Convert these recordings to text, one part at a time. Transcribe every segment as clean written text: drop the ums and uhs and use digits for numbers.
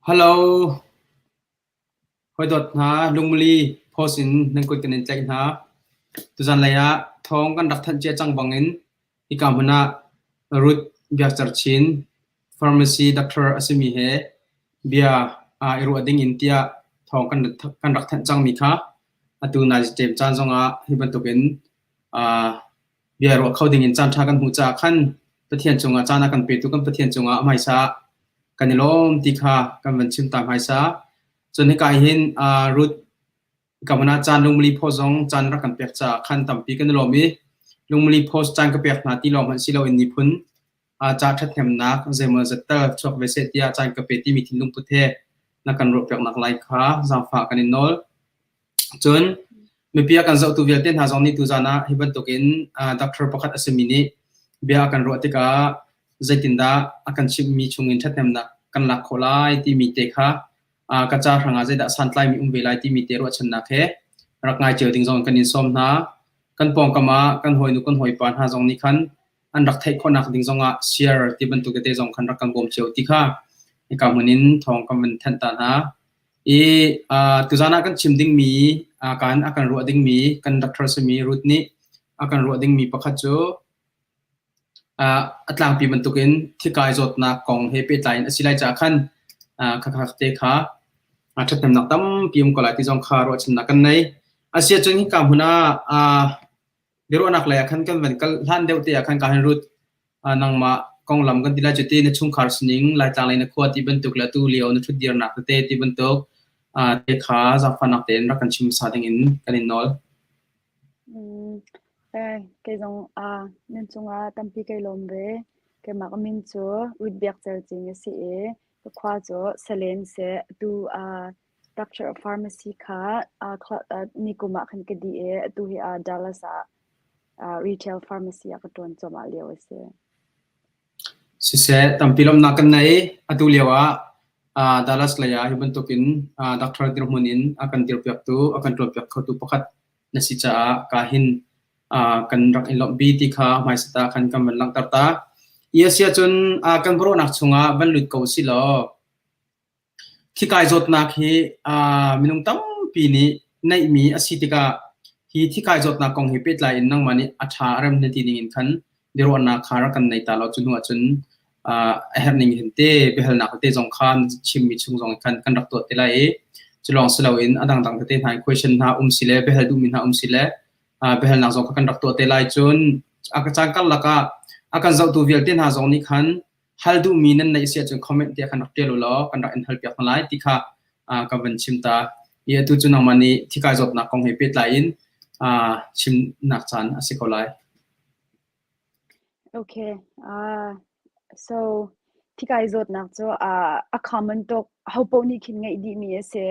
Hello, Hawidawt hna, lungmuli post in nan kut kan in tlaih hna. Tuzan lei ah thawng kan rak thanh cia cang bangin hika hmun ah Ruth Biak Cer Chin, pharmacy doctor a simi he bia i ruah ding in tiah thawng kan rak thanh cangmi kha atu nai caan zongah hi bantukin bia ruah kho ding in caan ṭha kan hmuh caah khan Pathian cungah caan a kan petu kan Pathian cungah hmaisa kan i lawm ti kha kan van chim ta hmaisa. Cun hika hin Ruth ka hmun ah caan lungmuli phaw zong caan rak kan pek caah khan tampi kan i lawm i lungmuli post caan ka pek hna ti lawng hmanh si loin miphun ca ṭhathnemnak zeimaw zat tal chuak ve seh tiah caan ka pe timi thinlung put he na kan ruahpiaknak lai kha zaangfah kan in nawl. Cun mipi a kan zohtu vialte hna zong nih tuzaan ah hi bantukin doctor pakhat a simi nih bia a kan ruah tikah zeitindah a kan chimhmi chungin ṭhathnemnak kan lak khawh lai timi te kha ka ca hrangah zeidah santlaimi um ve lai timi te ruahchannak he rak ngai cio ding zong kan in sawm hna. Kan pawngkam ah kan hawinu kan hawipa hna zong nih khan an rak theih khawhnak ding zongah share ti bantuk tete zong khan rak kan bawm cio ti kha hika hmun in thawng kan van thanh ta hna. I tuzaan ah kan chim dingmi kan a kan ruah dingmi kan doctor simi Ruth nih a kan ruah dingmi pakhat cu a tlangpi bantukin thikai zawtnak kong he pehtlai in a si lai caah khan khakha te kha ṭhathnemnak tampi um ko lai ti zong kha ruahchannak kan nei. Asiahcun hika hmun ah biaruahnak lei ah khan kan van kal hlan deuh te ah khan ka han Ruth nangmah konglam kan ti lai cu ti na chungkhar sining Laitlang lei na khua ti bantuk le atu lio na ṭhutdirnak tete ti bantuk te kha zaangfahnak tein rak kan chim hmasa ding in kan in nawl. Kei zong nan cungah tampi kai lawm ve. Keimah ka min cu Ruth Biak Cer Cing a si i ka khua cu Salen si. Atu Doctor of Pharmacy kha nikum ah khan ka dih i atu hi Dallas ah retail pharmacy ah ka ṭuan cuahmah lio a si. Siseh, tampi lawmhnak kan nei. Atu lio ah Dallas lei ah hi bantukin doctor dirhmun in a kan dirpiaktu, a kan ṭuanpiak khotu pakhat na si caah ka hin kan rak in lawmhpi ti kha hmaisat ah khan kan van langhter ta. I a si ahcun kan biaruahnak chungah van lut ko usih law Thikai zawtnak hi minung tampi nih neihmi a si tikah hi thikai zawtnak kong he pehtlai in nangmah nih a ṭha a rem na ti ning in khan biaruahnak kha rak kan nei ta law cu hnu ahcun a herh ning hin te biahalnak tete zong kha na chimmi chung zong khan kan rak tuah te lai i cu lawng si loin a dangdang tete hna in question hna um si le biahal duhmi hna um si le biahalnak zong kha kan rak tuah te lai. Cun a caan karlak ah a kan zohtu vialte hna zong nih khan hal duhmi nan neih si ahcun comment tiah khan rak ṭial u law kan rak in halpiak hna lai ti kha ka van chim ta. I atu cu nangmah nih thikai zawtnak kong he pehtlai in chimnak caan a si ko lai. Okay. Uh, so thikai zawtnak cu uh, a common tuk. Ho paoh nih khin ngeih dihmi a si.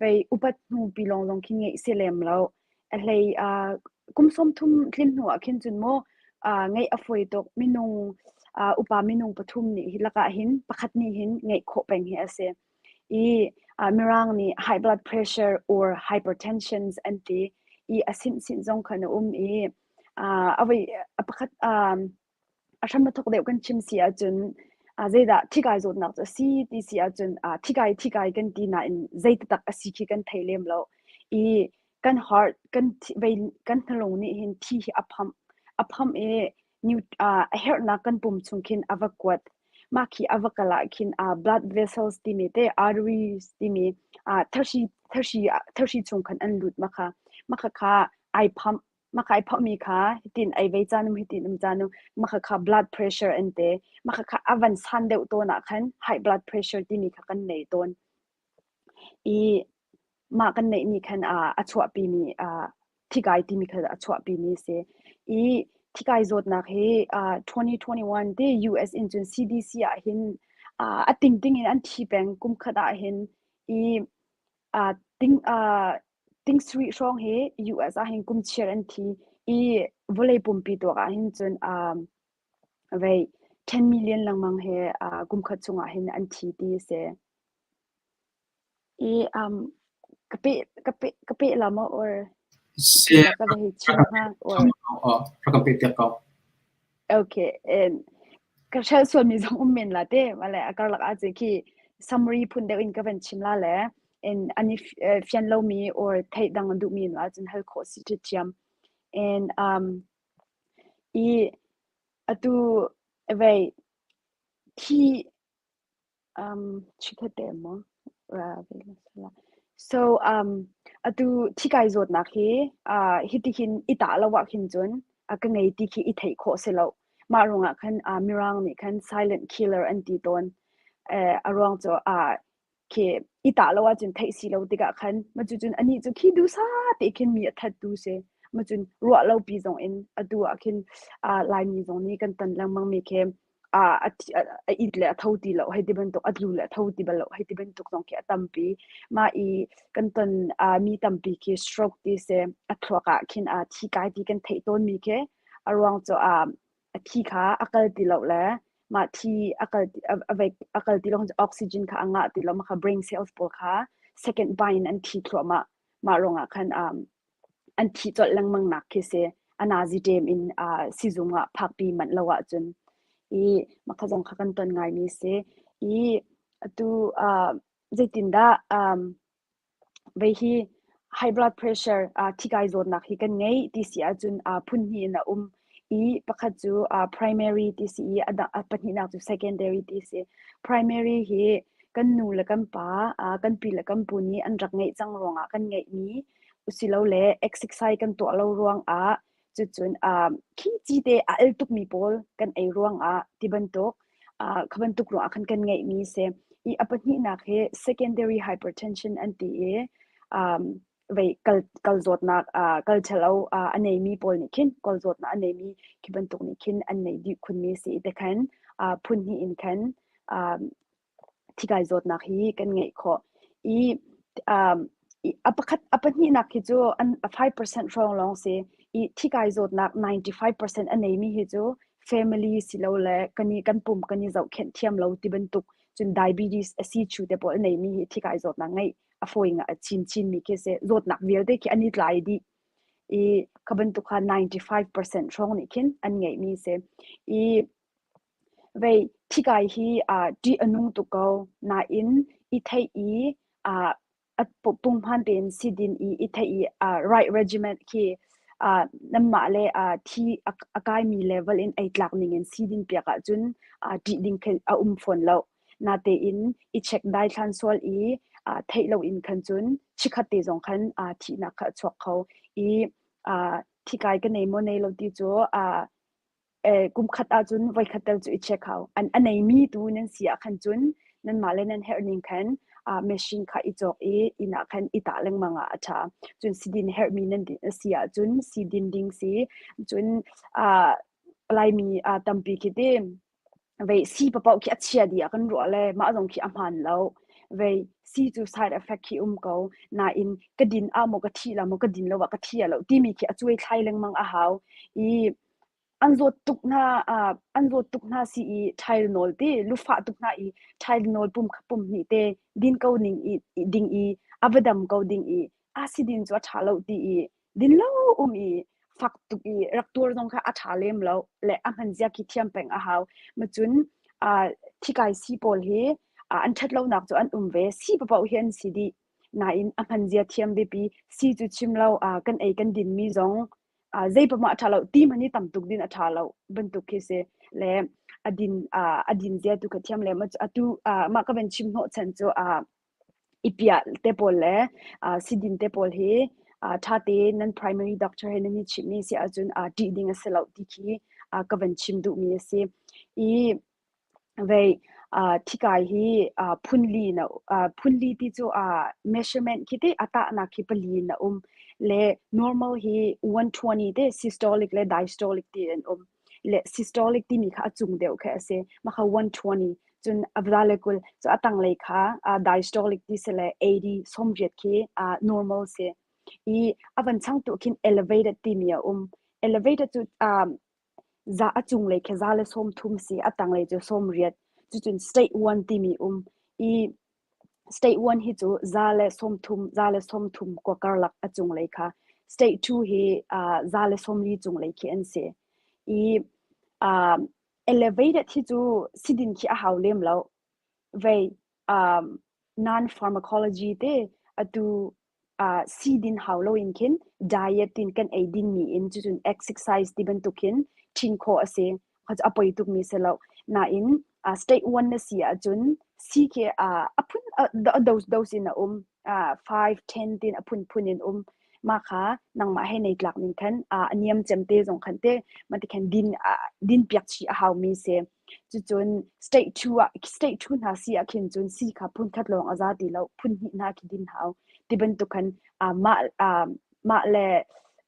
Vei upat hnu pi lawng zong khin ngeih si lem lo. A hlei uh, kum 30 tlin hnu ah khin cun mu uh, ngeih a fawi tuk. Minung uh, upa minung pathum nih hi lakah hin pakhat nih hin ngeih khawh peng hi a si. I uh, Mirang nih high blood pressure or hypertension an ti. I a sinh sinh zong khan a um i uh, a voi a pakhat um, A hram a thawk deuh kan chim si ahcun zeidah thikai zawtnak cu a si ti si ahcun thikai thikai kan ti nain zei taktak a si khi kan thei lem lo. I kan heart kan vei kan hnalung nih hin thi hi a pump a pump i a herhnak kan pum chung khin a va kuat. Mah khi a va kal ah khin blood vessels timi te arteries timi thahri thahri thahri chung khan an lut mah kha mah khakha ai pump Mah kai phawhmi kha hitin ei ve caan um hitin um caan um mah khakha blood pressure an ti. Mah khakha a van san deuh tawn ah khan high blood pressure timi kha kan nei tawn. I mah kan neihmi khan a chuahpimi thikai timi kha a chuahpimi a si. I thikai zawtnak hi 2021 te US in cun CDC ah hin a tingting in an thi peng kum khat ah hin i ting Ting sarih hrawng hi US ah hin kum chiar an thi i vawlei pumpi tuak ah hin cun vei 10 million lengmang hi kum khat chungah hin an thi ti a si. I ka peh ka peh ka peh la maw or Si, ka va hei chim hnga or rak kan peh piak ko. Okay, and ka hrelh sualmi zong um men la te, male a karlak ah cun khi. Summary phun deuh in ka van chim la le in an i fian lomi or theih dang an duhmi in ahcun hal khawh si ṭhiam. And i atu vei thi Chikkhatte maw? So atu thikai zawtnak hi hitihin i tah lo ahkhin cun ka ngei ti khi i theih khawh si lo. Mah ruangah khan Mirang nih khan silent killer an ti tawn. A ruang cu khi i tah lo ahcun theih si lo tikah khan ma cucun anih cu khi duhsah te khin mi a thattu si. Ma cun ruah lo pi zong in atu ah khin Laimi zong nih kan ton lengmang mi khi a it le a tho ti lo hei ti bantuk a tlu le a tho ti bal lo hei ti bantuk zong khi a tampi. Mah i kan ton mi tampi khi stroke ti si a thluak ah khin thi kai ti kan theih tawnmi khi a ruang cu a thi kha a kal ti lo le mah thi a kal a kal ti lo oxygen kha a ngah ti lo mah kha brain cells pawl kha second by in an thi thluahmah. Mah ruangah khan an thih colh lengmang nak khi si. A nazi ṭem in sizung ah phakpi manh lo ahcun i mah kha zong kha kan ton ngaimi si. I atu zeitindah vei hi high blood pressure thikai zawtnak hi kan ngei ti si ahcun phun hnih in a um i pakhat cu primary ti si i a pahnihnak cu secondary ti si. Primary hi kan nu le kan pa, kan pi le kan pu nih an rak ngeih cang ruangah kan ngeihmi usilole exercise kan tuah lo ruangah cucun khi cite a el tukmi pawl kan ei ruangah ti bantuk kha bantuk ruangah khan kan ngeihmi si. I a pahnihnak hi secondary hypertension an ti i vei kal kal zawtnak kal ṭhalo a neimi pawl nih khin kawl zawtnak a neimi khi bantuk nih khin an nei dih khunmi si i tikhan phun hnih in khan thikai zawtnak hi kan ngeih khawh. I a pakhat a pahnihnak hi cu an 5% hrawng lawng si i thikai zawtnak 95% a neimi hi cu family silole kan i kan pum kan i zohkhenh thiam lo ti bantuk cun diabetes a si chu te pawl a neimi hi thikai zawtnak ngeih a fawi nga chinchin mi khi si zawtnak vialte khi an i tlai dih i kha bantuk kha 95% hrawng nih khin an ngeihmi si i vei thikai hi ṭih a nung tuk ko nain i theih i a punghman tein si din i i theih i right regiment khi nanmah le thi a kaimi level in ei tlak ning in si din piak ahcun ṭih ding khi a um fawn lo. Natein i check daithlan sual i theih loin khan cun chikkhat te zong khan thihnak kha a chuak kho i thikai ka nei maw nei lo ti cu kum khat ahcun voikhat tel cu i check hau. An a neimi tu nan si ah khan cun nanmah le nan herh ning khan machine kha i cawk i inn ah khan i tah lengmang ah a ṭha. Cun sidin herhmi nan si ahcun sidin ding si. Cun Laimi tampi khi ti vei sii paoh khi a chia dih ah kan ruah le mah zong khi a hmaan lo. Vei sii cu side effect khi um ko. Nain ka din ah maw ka thih la maw ka din lo ah ka thi ah lo timi khi a cuai thlai lengmang a hau. I an zawt tuk hna an zawt tuk hna si i Tylenol ti lufah tuk hna i Tylenol pum pum hnih te din ko ning i ding i a va dam ko ding i a si din cu a ṭha lo ti i din lo um i fak tuk i rak tuar zong kha a ṭha lem lo le a hman zia khi thiam peng a hau. Macun thikai sii pawl hi an ṭhat lonak cu an um ve. Sii paoh hi an si dih. Nain a hman zia thiam biapi. Sii cu chim lo kan ei kan dinmi zong zei paoh a ṭha lo. Ti hmanh hi tam tuk din a ṭha lo bantuk khi si. Le a din a din zia tu kha thiam le atu mah ka van chim hnawhchan cu i piah te pawl le sidin te pawl hi ṭha tein nan primary doctor he nan i chimhmi si ahcun ṭih ding a si lo ti khi ka van chim duhmi a si. I vei thikai hi phunli in a phunli ti cu measurement khi te a tahnak khi pali in a um le normal hi 120 te systolic le diastolic ti an um. Le systolic timi kha a cung deuh khi a si. Mah kha 120 cun a va le 20 cu a tanglei kha diastolic ti si le 80 sawmriat khi normal si. I a van changtu khin elevated timi a um. Elevated cu za a cunglei khi za le 30 si, a tanglei cu 80. Cucun state 1 timi um. I state 1 hi cu za le 30, za le 30 kua karlak a cunglei kha. State 2 hi za le 40 cunglei khi an si. I elevated hi cu sidin khi a hau lem lo. Vei. Um, non-pharmacology te atu uh, si din hau loin khin diet tin kan ei din mi in cucun exercise ti bantuk khin thin khawh a si. Kha cu a poi tuk mi si lo. Nain uh, state 1 na si ahcun si khi uh, a phun uh, dose dose in a um. Uh, 5 10 tin a phun phun in um. Mah kha nangmah he nei tlak ning khan uh, a niam cem te zong khan te ma ti khan din uh, din piak chi a hau mi si. Cucun state 2 ah state 2 hna si ah khin cun si kha phun khat lawng a za ti lo phun hnih hna khi din hau ti bantuk khan uh, mah uh, mah le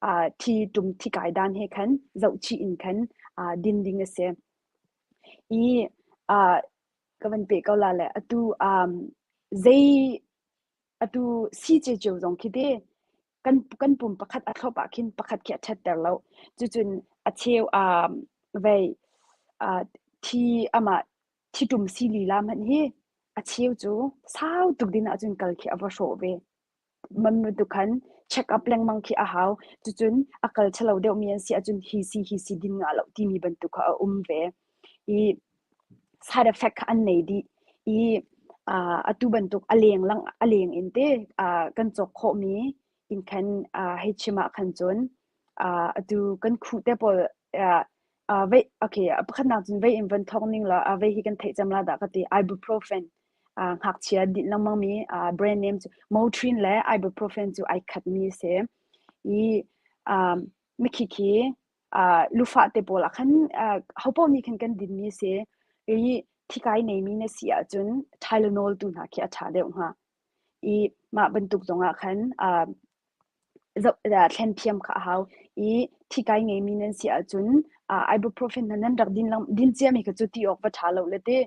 uh, thi tum thi kai dan he khan zoh chih in khan uh, din ding a si. I uh, ka van pe ko la le atu um, zei atu si ce cio zong khi te kan kan pum pakhat a thlop ah khin pakhat khi a ṭhatter lo. Cucun a cheu um, vei uh, thi amah thiṭum si lila hmanh hi a cheu cu sau tuk din ahcun kal khi a va hrawh ve. Man bantuk khan check up lengmang khi a hau. Cucun a kal ṭhalo deuhmi an si ahcun hi si hi si din ngah lo timi bantuk kha a um ve. I side effect kha an nei dih i uh, atu bantuk a leng lang a leng in te uh, kan cawk khawhmi in khan uh, hei chim ah khan cun uh, atu kan khuh te pawl uh, uh, vei okay pakhatnak cun vei in van thawk ning la uh, vei hi kan theih cem la dah ka ti ibuprofen uh, ngakchia dinh lengmang mi uh, brand name cu Motrin le ibuprofen cu ai khat mi si i um, mikhi khi uh, lufah te pawl ah khan uh, hopaoh nih khan kan dinmi a si i thikai neimi na si ahcun Tylenol tu hna khi a ṭha deuh hnga. I mah bantuk zongah khan uh, zoh uh, thlen thiam kha a hau i thikai ngeimi nan si ahcun uh, ibuprofen hna nan rak din lang din ciami kha cu ti awk va ṭha lo le te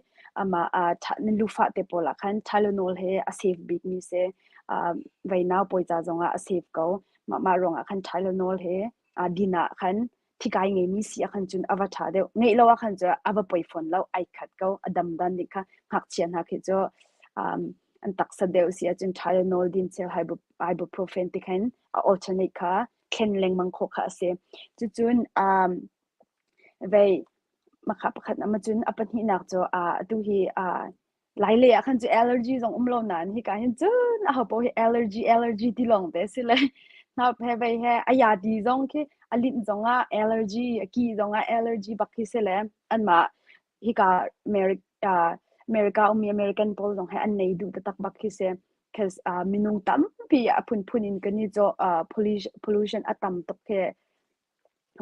ama uh, nan lufah te pawl ah khan Tylenol he a safe bikmi si uh, vei nau pawi ca zongah a safe ko mah mah ruangah khan Tylenol he din ah khan thikai ngeimi si ah khan cun a va ṭha deuh. Ngeih lo ah khan cun a va poi fawn lo. Ai khat ko. A dam dan nih kha ngakchia hna khi cu um, an taksa deuh si ahcun Tylenol din cheu ibuprofen ti khan a alternate kha thlen lengmang khawh kha a si. Cucun um, vei makha pakhat na cun a pahnihnak cu uh, atu hi uh, Lailei ah khan cu allergy zong um lo nain hika hin cun ahopaoh hi allergy allergy ti lawng te si le hnap he vei he a yadi zong khi a linh zong ah allergy a ki zong ah allergy bak khi si le anmah hika America America ummi American pawl zong he an nei duh taktak bak khi si cause uh, minung tampi a phunphun in kan i cawh uh, pollution a tam tuk khi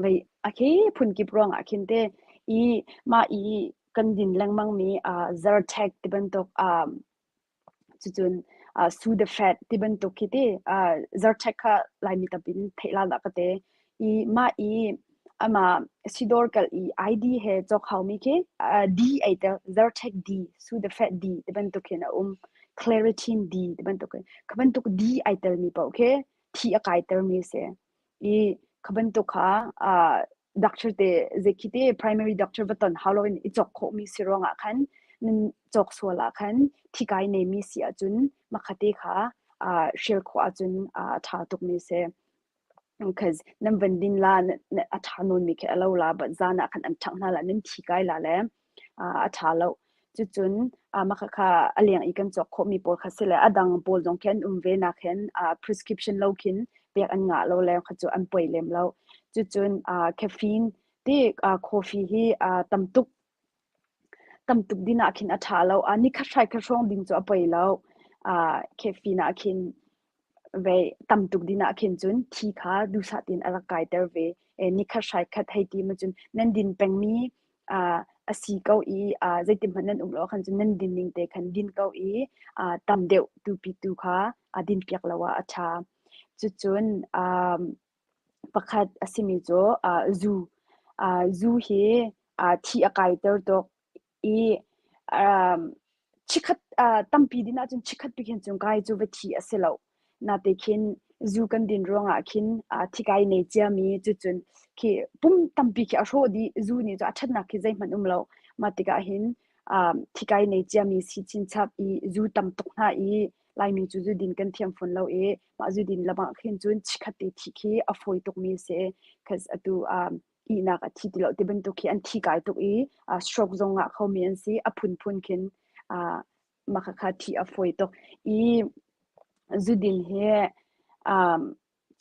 Vei a khi phunkip ruangah khin te i mah i kan din lengmang mi uh, Zyrtec ti bantuk um, cucun uh, Sudafed ti bantuk khi ti uh, Zyrtec kha Laimi tampi in theih la dah ka te i mah i ama sidor kal i ID he cawk haumi khi uh, D ai tel Zyrtec D Sudafed D ti bantuk hin a um Claritin D ti bantuk hin kha bantuk D ai tel mi paoh khi thi a kai ter mi si I kha bantuk kha uh, doctor te zei te primary doctor va ton hau loin i cawk khawhmi si ruangah khan nan cawk sual ah khan thikai neimi si ahcun makhate kha uh, hrial khawh ahcun uh, a ṭha tukmi si. Because nan van din la a ṭha nawnmi khi a lo la but zan ah khan an ṭhangh hna la nan thi kai la le a ṭha lo. Cucun mah khakha a leng i kan cawk khawhmi pawl kha si le a dang pawl zong khi an um ve nak hin prescription lo khin pek an ngah lo le kha cu an poi lem lo. Cucun caffeine ti coffee hi tam tuk tam tuk din ah khin a ṭha lo. Nikhat hrai khat hrawng ding cu a poi lo. Caffeine ah khin ve tam tuk din ah khin cun thi kha duhsah tein a rak kaiter ve. Nikhat hrai khat hei ti ma cun nan din pengmi a si ko i zeitin hmanh nan um lo ahkhan cun nan din ning te khan din ko i tam deuh tupi tu kha din piak lo ah a ṭha. Cucun pakhat a simi cu zu. Zu hi thi a kaiter tuk i chikkhat tampi din ahcun chikkhat pi khin cun kai cu va thi a si lo. Nate khin zu kan din ruangah khin thikai nei ciami cucun khi pum tampi khi a hrawh dih zu nih cu a ṭhatnak khi zeihmanh um lo. Mah tikah hin thikai nei ciami si chinchap i zu tam tuk hna i Laimi cu zu din kan thiam fawn lo i mah zu din lamah khin cun chikkhat te thi khi a fawi tukmi a si. Cause atu ihnak a thi ti lo ti bantuk khi an thi kai tuk i stroke zong ngah khomi an si. A phunphun khin. Mah khakha thih a fawi tuk. I zudin hi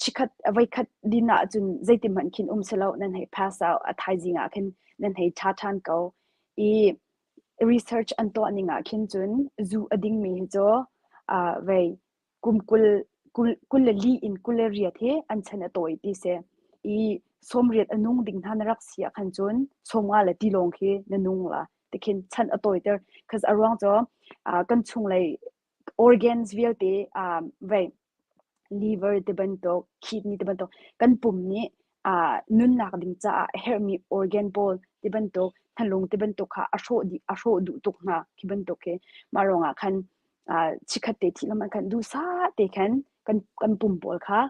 chikkhat voikhat din ahcun zeitin hmanh khin um silo nan hei pass out a thaizing ah khin nan hei ṭha ṭhan ko. I research an tuah ning ah khin cun zu a dingmi hi cu vei kum 24 in 28 hi an chan a tawi ti si. I 80 a nung ding hna na rak si ah khan cun 50 le ti lawng khi na nung la. Tikhin chan a tawiter. Cause a ruang cu kan chunglei organs vialte vei liver ti bantuk, kidney ti bantuk kan pum nih nunnak ding caah a herhmi organ pawl ti bantuk, hnalung ti bantuk kha a hrawh dih a hrawh duh tuk hna khi bantuk khi. Mah ruangah khan chikkhat te thih lengmang khan duhsah te khan kan pum pawl kha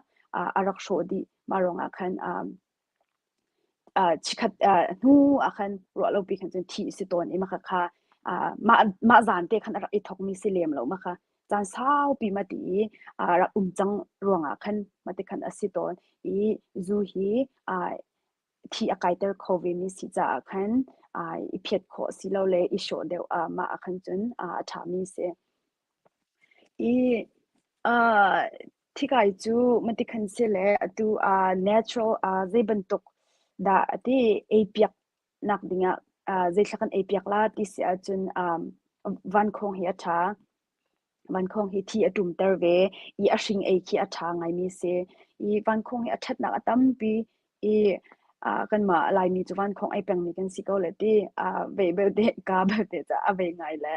a rak hrawh dih. Mah ruangah khan chikkhat hnu ah khan ruah lopi khan cun thih si tawn i mah kha mah zan te khan a rak i thawkmi si lem lo mah kha caan saupi ma ti i rak um cang ruangah khan mah ti khan a si tawn i zu hi thi a kaiter kho vemi si caah khan i phiat khawh si lo le i hrawh deuh mah ah khan cun a ṭhami si. I Thikai cu matikhan si le atu natural zei bantuk dah a ti ei piak nak dingah zeithla kan ei piak la ti si ahcun vankhawng hi a ṭha. Vankhawng hi thi a ṭumter ve i a hring ei khi a ṭha ngaimi si. I vankhawng hi a ṭhatnak a tampi i kanmah Laimi cu vankhawng ei pengmi kan si ko le ti vei belte ka belte ca a vei ngai le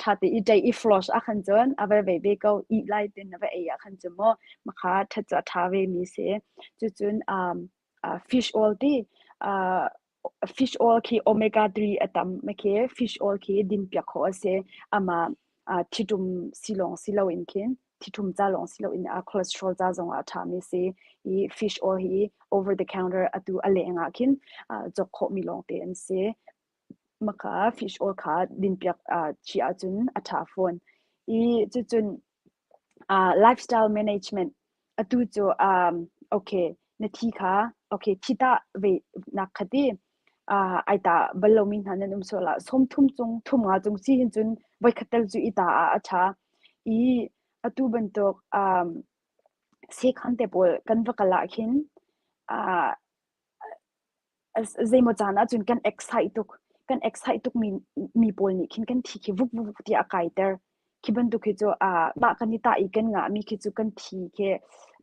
ṭha te i ṭei i flush ah khan cun a va vei ve ko ih lai tin a va ei ah khan cun maw makha ṭhat cu a ṭha ve mi si. Cucun fish oil ti fish oil khi omega 3 a tam khi fish oil khi din piak khawh a si. Amah thitum si lawng si loin khin thitum ca lawng si loin a cholesterol ca zong ah a ṭhami si i fish oil hi over the counter atu a leng ah khin cawk khawhmi lawngte an si. Maka fish oil kha din piak chih ahcun a ṭha fawn. I cucun lifestyle management atu cu okay na thi kha okay thi tah ve nak kha ti ai tah bal lomi hna nan um sual ah 30 cung 35 cung si hin cun voikhat tel cu i ta ah a ṭha i atu bantuk sekhan te pawl kan va kal ah khin Zeimaw caan ahcun kan excite tuk. Kan excite tukmi mi pawl nih khin kan thi khi vuk vuk vuk tiah a kaiter. Khi bantuk khi cu mah kan i tah i kan ngahmi khi cu kan thi khi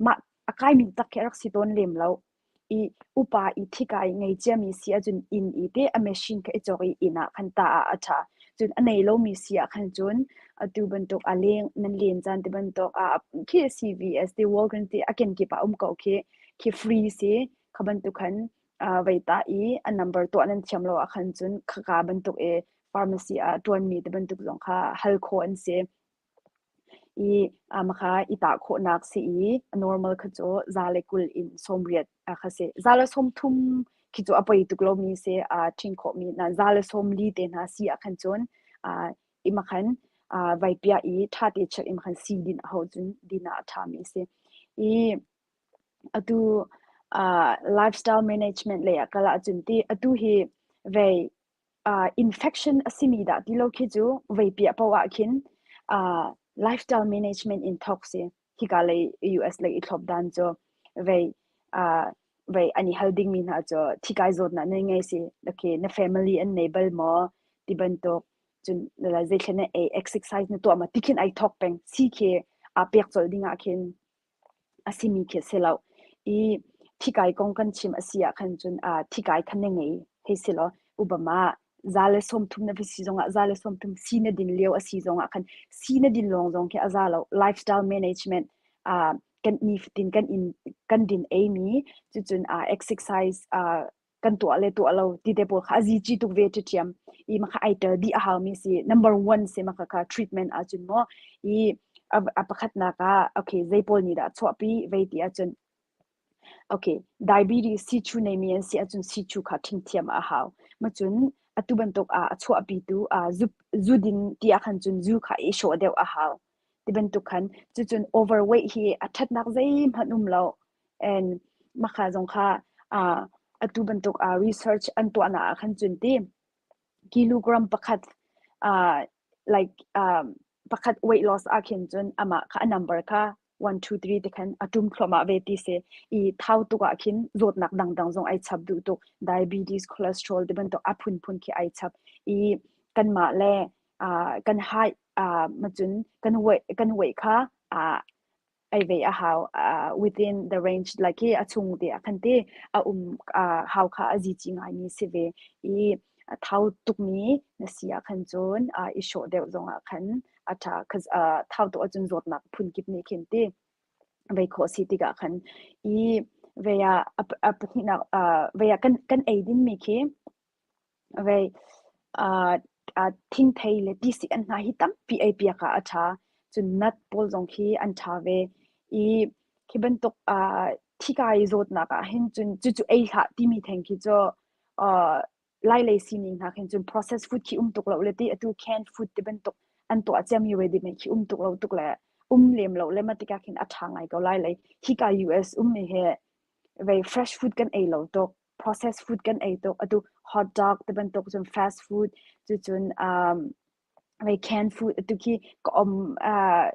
mah a kaimi tak khi a rak si tawn lem lo. I upa i thikai ngei ciami si ahcun inn i te a machine kha i cawk i inn ah khan tah ah a ṭha. Cun a nei lomi si ah khan cun atu bantuk a leng nan len caan ti bantuk ah khi CVS ti Walgreens ti a kenkip ah um ko khi khi free si. Kha bantuk khan vei tah i a number tuah nan thiam lo ahkhan cun khaka bantuk i pharmacy ah ṭuanmi ti bantuk zong kha hal khawh an si. I makha i tah khawhnak si i a normal kha cu 120 in 80 kha si. 130 khi cu a poi tuk lomi si ṭhing khawhmi na 140 te hna si ahkhan cun i makhan vai piah i ṭha te check i makhan sii din a hau cun din ah a ṭhami si. I Atu lifestyle management lei ah kal ahcun ti atu hi vei infection a simi dah ti lo khi cu vei piah paoh ah khin lifestyle management in thawk si. Hika lei US lei i thlop dan cu vei vei an i hal dingmi hna cu thikai zawtnak na ngei si, okay, na family an nei bal maw ti bantuk cun zeithlen na ei exercise na tuah ma ti khin ai thawk peng. Si khi aa pek colh ding ah khin a simi khi a si lo. I thikai kong kan chim a si ah khan cun thikai kha na ngei hei si law Obama 130 na va si zongah 130 si na din lio a si zongah khan si na din lawng zong khi a za lo. Lifestyle management kan nifatin kan in kan din ei mi cucun exercise kan tuah le tuah lo ti te pawl kha a zici tuk ve ṭhiam i maka ai tel dih a hau mi si number one si maka kha treatment ahcun maw i a pakhatnak ah okay zei pawl nih dah chuahpi vei ti ahcun okay diabetes sichu nei mi an si ahcun sichu kha ṭhing thiam a hau ma cun atu bantuk ah a chuahpi tu zu zu din ti ah khan cun zu kha i hrawh deuh a hau ti bantuk khan cucun overweight hi a ṭhatnak zeihmanh um lo And mahka zong kha atu bantuk research an tuahnak ah khan cun ti kilogram pakhat. Like um, pakhat weight loss ah khin cun amah kha a number kha 1 2 3 ti khan a ṭum thluahmah ve ti si. I thau tuk ah khin zawtnak dangdang zong ai chap duh tuk. Diabetes, cholesterol ti bantuk a phunphun khi ai chap. I kanmah le uh, kan height uh, macun kan weight kan weight kha uh, ei ve a hau uh, within the range like hi a chung te ah khan te a um uh, hau kha a zici ngaimi si ve i a thau tukmi na si ah khan cun uh, i hrawh deuh zong ah khan a ṭha cause uh, thau tuk ahcun zawtnak phun kip nih khin ti vei khawh si tikah khan i vei ah a pahnihnak uh, vei ah kan kan ei dinmi khi Vei thingthei le tisik an hna hi tampi ei piak ah a ṭha. Cun nut pawl zong khi an ṭha ve. I khi bantuk thikai zawtnak ah hin cun cucu ei hlah timi theng khi cu Lailei sining hna khin cun processed food khi um tuk lo le ti atu canned food ti bantuk an tuah ciami ready made khi um tuk lo tuk le um lem lo le mah tikah khin a ṭha ngai ko lai lei. Hika US ummi hi vei fresh food kan ei lo tuk. Processed food kan ei tuk. Atu hot dog ti bantuk cun fast food cucun um, vei canned food atu khi ka om uh,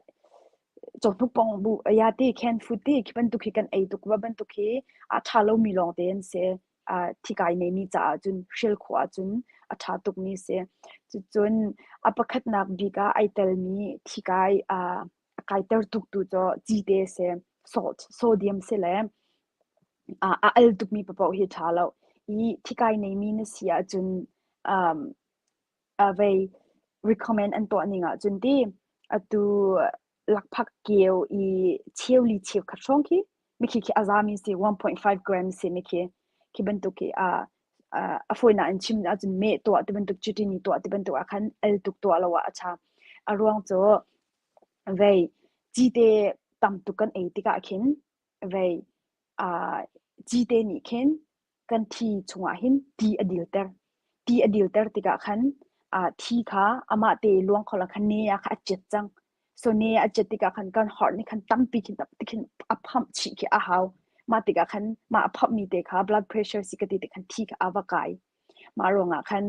cawhnuk pong bu ya ti canned food ti khi bantuk khi kan ei tuk va bantuk khi a ṭha lomi lawng te an si. Uh, thikai neimi caah cun hrial khawh ahcun a ṭha tukmi si. Cucun a pakhatnak bik ah ai telmi thikai uh, a kaiter tuk tu cu cite si, salt, sodium si le a al tukmi paoh hi a ṭha lo. I thikai neimi na si ahcun um, vei recommend an tuah ning ahcun ti atu lakphak keu i cheuli cheukhat hrawng khi mikhi khi a zami si 1.5 gram si mikhi khi bantuk khi a a fawinak in chim ahcun meh tuah ti bantuk chitini tuah ti bantuk ah khan al tuk tuah lo ah a ṭha. A ruang cu vei cite tam tuk kan ei tikah khin Vei cite nih khin kan thi chungah hin ti a dilter. Ti a dilter tikah khan thi kha amah te luang kho lo khan ne ah khan a cet cang. So ne a cet tikah khan kan heart nih khan tampi khin tampi khin a pump chih khi a hau. Mah tikah khan mah a pump mi te kha blood pressure si ka ti tik khan thi kha a va kai. Mah ruangah khan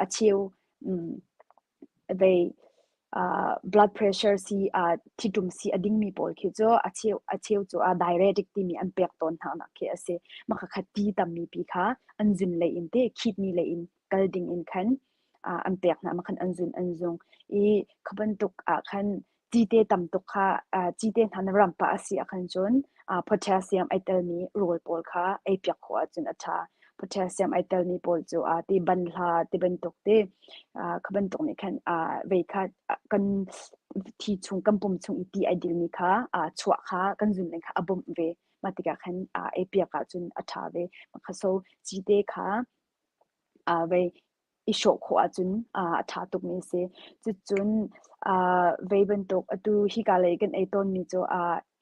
a cheu vei blood pressure si thitum si a dingmi pawl khi cu a cheu cu a diuretic timi an pek tawn hna nak khi a si. Mah khakha ti tammi pi kha an zun lei in te kidney lei in kal ding in khan an pek hna. Mah khan an zun an zung i kha bantuk ah khan Cite tam tuk kha cite hna na ram pah a si ahkhan cun potassium ai telmi rawl pawl kha ei piak khawh ahcun a ṭha. Potassium ai telmi pawl cu ti banhla ti bantuk te kha bantuk nih khan vei kha kan thi chung kan pum chung i ti ai dilmi kha chuah kha kan zun ning kha a bawmh ve. Mah tikah khan ei piak ahcun a ṭha ve. Mah kha so cite kha vei i hrawh khawh ahcun a ṭha tukmi a si. Cucun vei bantuk atu hika lei kan ei tawnmi cu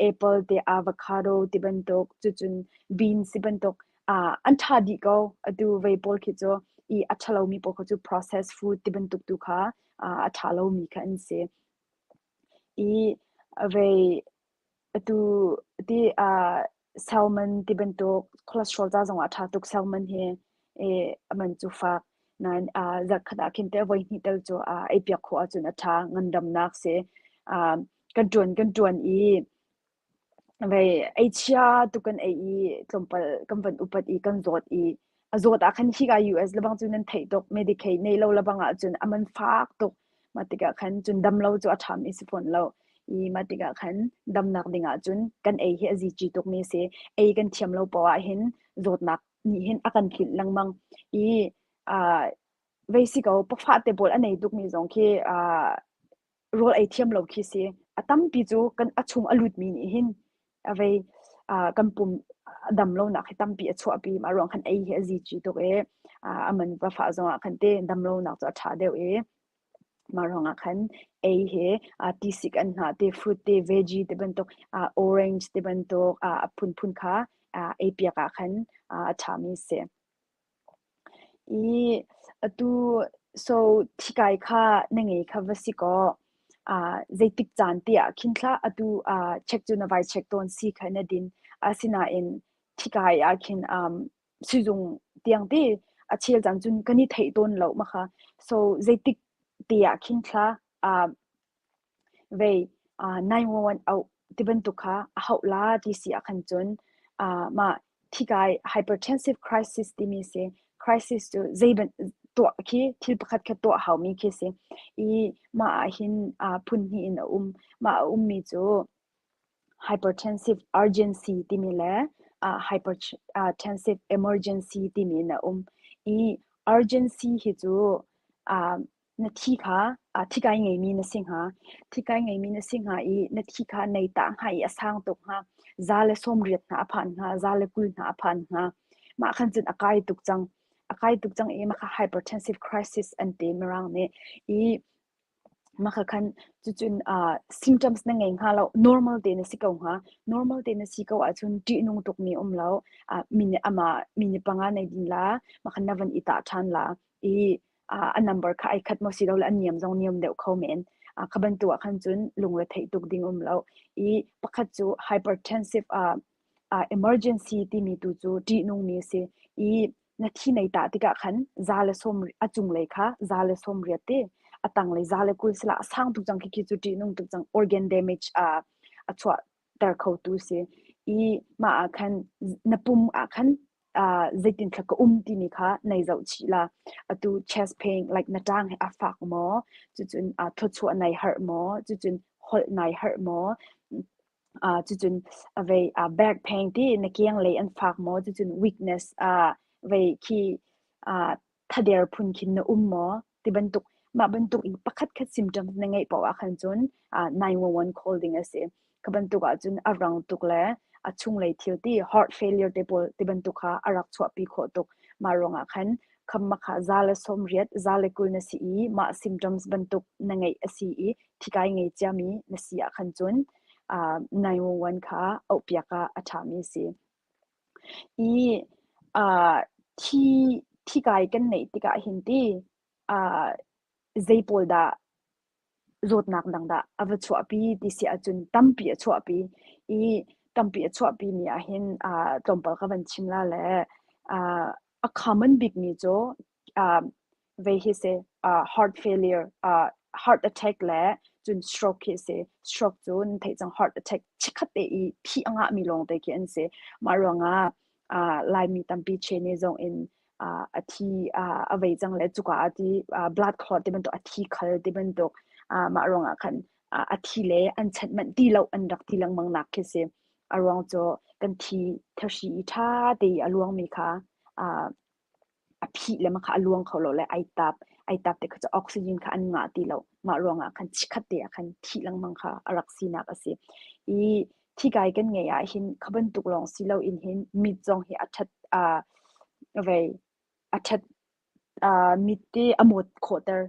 apple te avocado ti bantuk cucun beans ti bantuk an ṭha dih ko. Atu vei pawl khi cu i a ṭha lomi pawl kha cu processed food ti bantuk tu kha a ṭha lomi kha an si. I vei Atu ti salmon ti bantuk cholesterol ca zongah a ṭha tuk salmon hi i a man cu fak. Nain zarhkhat ah khin teh voihnih tal cu ei piak khawh ahcun a ṭha. Ngandamnak si. Kan ṭuan kan ṭuan i vei eichia tuk kan ei i tlawmpal kan van upat i kan zawt i A zawt ah khan hika US lebang cu nan theih tuk. Medicaid nei lo lebang ahcun a man fak tuk. Mah tikah khan cun dam lo cu a ṭhami si fawn lo. I mah tikah khan damnak ding ahcun kan ei hi a zici tukmi a si. Ei kan thiam lo poah ah hin zawtnak nih hin a kan tlinh lengmang. I uh, vei si ko pawfah te pawl a nei tukmi zong khi uh, rawl ei thiam lo khi si. A tampi cu kan a chung a lutmi nih hin a vei kan pum a dam lonak hi tampi a chuahpi. Mah ruang khan ei hi a zici tuk i a man va fah zongah khan te dam lonak cu a ṭha deuh i mah ruangah khan ei hi tisik an hnah te fruit te veggie te bantuk orange te bantuk a phunphun kha ei piak ah khan a ṭhami a si. I atu so thikai kha na ngei kha va si kaw zeitik caan te ah khin thlah atu check cu na vai check tawn si kha na din. Asinain thikai ah khin sizung tiang te a chel caan cun kan i theih tawn lo ma kha. So zeitik te ah khin thla vei 911 auh tibantuk kha a hauh la ti si ahkhan cun mah thikai hypertensive crisis timi si. Crisis cu zei tuah khi thil pakhat kha tuah haumi khi si. I mah ahhin phun hnih in a um. Mah a ummi cu hypertensive urgency timi le hypertensive emergency timi in a um. I urgency hi cu na thi kha thikai ngeimi na si hnga. Thikai ngeimi na si hnga i na thi kha nei tah hnga i a sang tuk hnga. Za le 80 hna a phan hnga, za le 20 hna a phan hnga. Mah khan cun a kai tuk cang. A kai tuk cang i mah kha hypertensive crisis an ti Mirang nih. I mah kha khan cucun symptoms na ngei hnga lo. Normal te na si ko hnga. Normal te na si ko ahcun ṭihnung tukmi um lo. Minute ama minute panga nei din la, mah khan na van i tah ṭhan la. I a number kha ai khat maw si lo le a niam zong niam deuh kho men. Kha bantuk ah khan cun lungre theih tuk ding um lo. I pakhat cu hypertensive emergency timi tu cu ṭihnungmi a si. I na thi nei tah tikah khan za le sawm a cunglei kha za le 80 te a tanglei za le 20 sila a sang tuk cang khi khi cu ṭihnung tuk cang organ damage a chuah ter khotu si. I mah ah khan na pum ah khan zeitin thla ka um timi kha nei zoh chih la. Atu chest pain like na ṭang hi a fak maw? Cucun thawchuah nai harh maw? Cucun holh nai harh maw? Cucun vei back pain ti na keng lei an fak maw? Cucun weakness vei khi thader phun khin na um maw? Ti bantuk mah bantuk i pakhat khat symptoms na ngeih paoh ah khan cun 911 call ding a si. Kha bantuk ahcun a rang tuk le a chunglei thil ti heart failure te pawl ti bantuk kha a rak chuahpi khawh tuk. Mah ruangah khan khamma kha za le 80, za le 20 na si i mah symptoms bantuk na ngeih a si i thikai ngei ciami na si ah khan cun 911 kha auhpiak ah a ṭhami a si. I thi thikai kan neih tikah hin ti zei pawl dah zawtnak dang dah a va chuahpi ti si ahcun tampi a chuahpi i tampi a chuahpimi ahhin tlawmpal ka van chim la le a common bikmi cu vei hi si heart failure heart attack le cun stroke hi si. Stroke cu nan theih cang heart attack chikkhat te i thih a ngahmi lawng te khi an si. Mah ruangah Laimi tampi chene zong in a thi a vei cang le cuka ah ti blood clot ti bantuk a thi khal ti bantuk mah ruangah khan a thi le an chanh manh ti lo an rak ti lengmang nak khi si. A ruang cu kan thi thahri i ṭha te i a luangmi kha a phih le kha a luang kho lo le ai tap ai tap te kha cu oxygen kha an ngah ti lo mah ruangah khan chikkhat te ah khan thih lengmang kha a rak sinak a si i thikai kan ngeih ah hin kha bantuk lawng si lo in hin mit zong hi a that vei a that mit te a mawt khawhter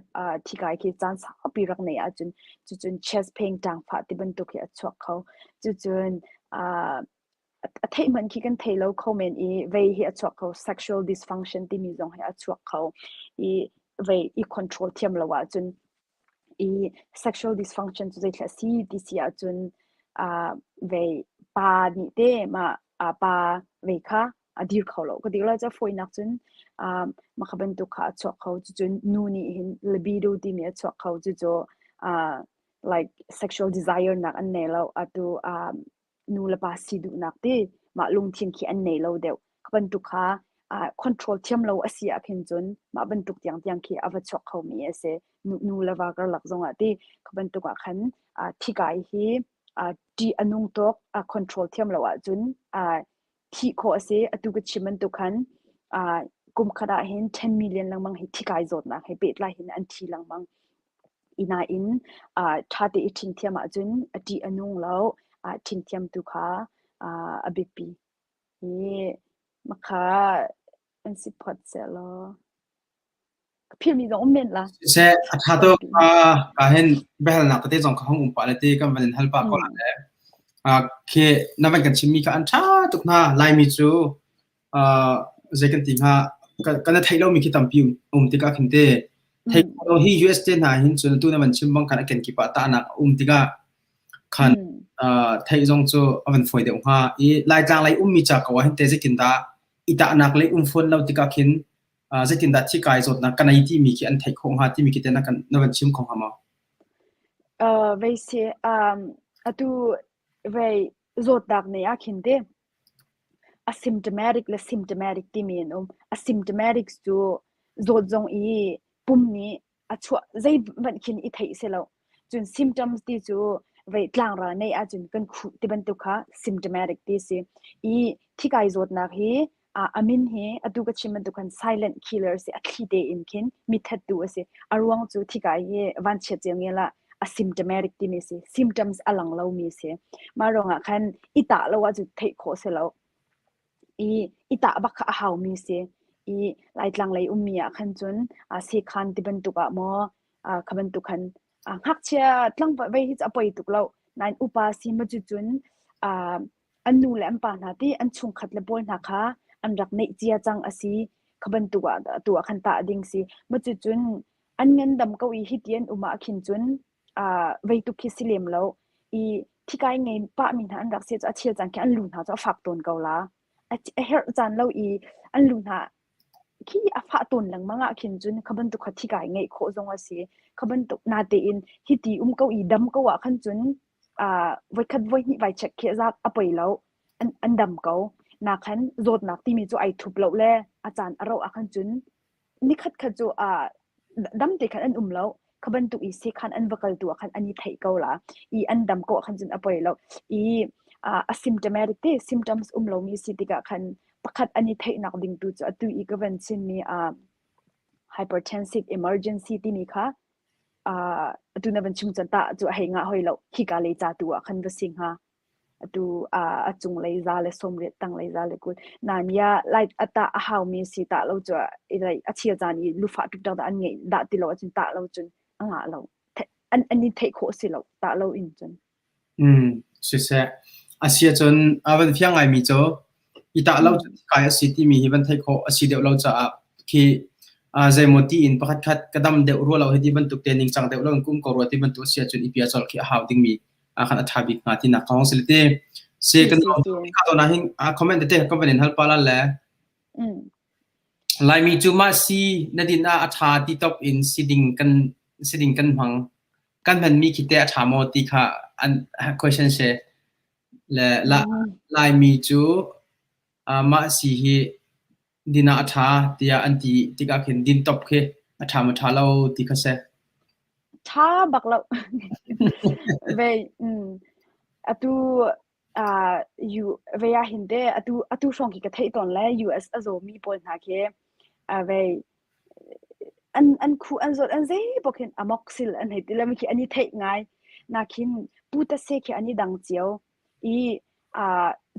thikai khi caan saupi rak neih ahcun cucun chest pain ṭangfah ti bantuk hi a chuak kho cucun a theih hmanh khi kan thei lo kho men i vei hi a chuak kho sexual dysfunction timi zong hi a chuak kho i vei i control thiam lo ahcun i sexual dysfunction cu zeithla si ti si ahcun vei pa nih te mah pa vei kha a dir kho lo ka dir lo cu fawinak cun mah kha bantuk kha a chuak kho cucun nu nih hin libido timi a chuak kho cucu like sexual desire nak an nei lo atu nu le pa si duhnak ti mah lungthin khi an nei lo deuh. Kha bantuk kha control thiam lo a si ah khin cun mah bantuk tiangtiang khi a va chuak khomi a si. Nu, nu le va karlak zongah ti kha bantuk ah khan thikai hi ṭih a nung tuk control thiam lo ahcun thih khawh a si. Atu ka chim bantuk khan kum khat ah hin 10 million lengmang hi thikai zawtnak he pehtlai hin an thi lengmang. Inain ṭha te i ṭhing thiam ahcun a ṭih a nung lo. Ṭhing thiam tu kha a biapi. Hi makha an si phot sehlaw ka philhmi zong um men la. Siseh, a ṭha tuk. Ka hin biahalnak tete zong ka hung um pah le ti kan van in hal pah ko la le. Khi na van kan chimmi kha an ṭha tuk hna. Laimi cu zei kan ti hnga kan theih lomi khi tampi um tikah khin te theih lo hi US te hna hin cun tu na van chim bang khan a kenkip ah tahnak a um tikah khan theih zong cu a van fawi deuh hnga i Laitlang lei ummi ca ko ah hin te zeitin dah i tahnak lei um fawn lo tikah khin. Zeitindah thikai zawtnak ka nei timi khi an theih khawh hnga timi khi te na kan na van chim kho hnga maw? Vei si atu vei zawtnak nei ah khin te asymptomatic le symptomatic timi an um. Asymptomatic cu zawt zong i pum nih a chuah zeihmanh khin i theih si lo. Cun symptoms ti cu vei tlangral neih ahcun kan khuh ti bantuk kha symptomatic ti si. I thikai zawtnak hi a min hi atu ka chim bantuk khan silent killer si a thli tein khin mi thattu a si. A ruang cu thikai hi vanchiat cio ngel ah asymptomatic timi si. Symptoms a lang lomi si. Mah ruangah khan i tah lo ahcun theih khawh si lo. I i tah bak kha a haumi si. I Laitlang lei ummi ah khan cun sekhan ti bantuk ah maw kha bantuk khan ngakchia tlangval vei hi cu a poi tuk lo. Nain upa si ma cu cun an nu le an pa hna ti an chungkhat le pawl hna kha an rak neih cia cang a si. Kha bantuk ah tu ah khan tah ding si. Ma cu cun an ngandam ko i hiti an um ah khin cun vei tuk khi si lem lo. I thikai ngei pahmi hna an rak si cu a chel caan khi an lu hna cu a fak tawn ko la. A herh caan lo i an lu hna khi a fah tawn lengmang ah khin cun kha bantuk kha thikai ngeih khawh zong a si. Kha bantuk natein hiti um ko i dam ko ah khan cun voikhat voihnih vai check khi zat a poi lo. An dam ko. Nakhan zawtnak timi cu ai thup lo le a caan a rauh ah khan cun Nikhat khat cu dam te khan an um lo. Kha bantuk i sekhan an va kal tu ah khan an i theih ko la. I an dam ko ah khan cun a poi lo. I asymptomatic te symptoms um lomi si tikah khan pakhat an i theihnak ding tu cu atu i ka van chimmi hypertensive emergency timi kha atu na van chim cun tah cu a hei ngah hoi lo. Hika lei ca tu ah khan va si hnga. Atu a cunglei za le 80 tanglei za le 20 nain ya lai a tah a haumi si tah lo cu like a chel caan i lufah tuk dah an ngeih dah ti lo ahcun tah lo cun a ngah lo an an i theih khawh si lo tah lo in cun. Siseh a si ahcun a van fiang ngaimi cu i tah lo cun kai a si timi hi van theih khawh a si deuh lo caah khi zeimaw tiin pakhat khat ka dam deuh rua lo hi ti bantuk te ningcang deuh lo in kum ko rua ti bantuk a si ahcun i pia colh khi a hau dingmi khan a ṭha bik hnga tinak ka hong si te. Se kan ka to na hin comment tete ka van in hal pa la le. Laimi cu mah si na din ah a ṭha ti top in si ding kan si ding kan hmang. Kan hman mi khi te a ṭha maw ti kha an question se. Le la Laimi cu mah si hi din ah a ṭha tiah an ti tikah khin din top khi a ṭha maw ṭha lo ti kha si. Ṭha bak lo. Vei, atu uh, U, vei ah hin te atu atu hrawng khi ka theih tawn le US a zawmi pawl hna khi vei an an khu an zawt an zei bok hin amoxil an hei ti le khi an i theih ngai nakhin putase khi an i dang cio I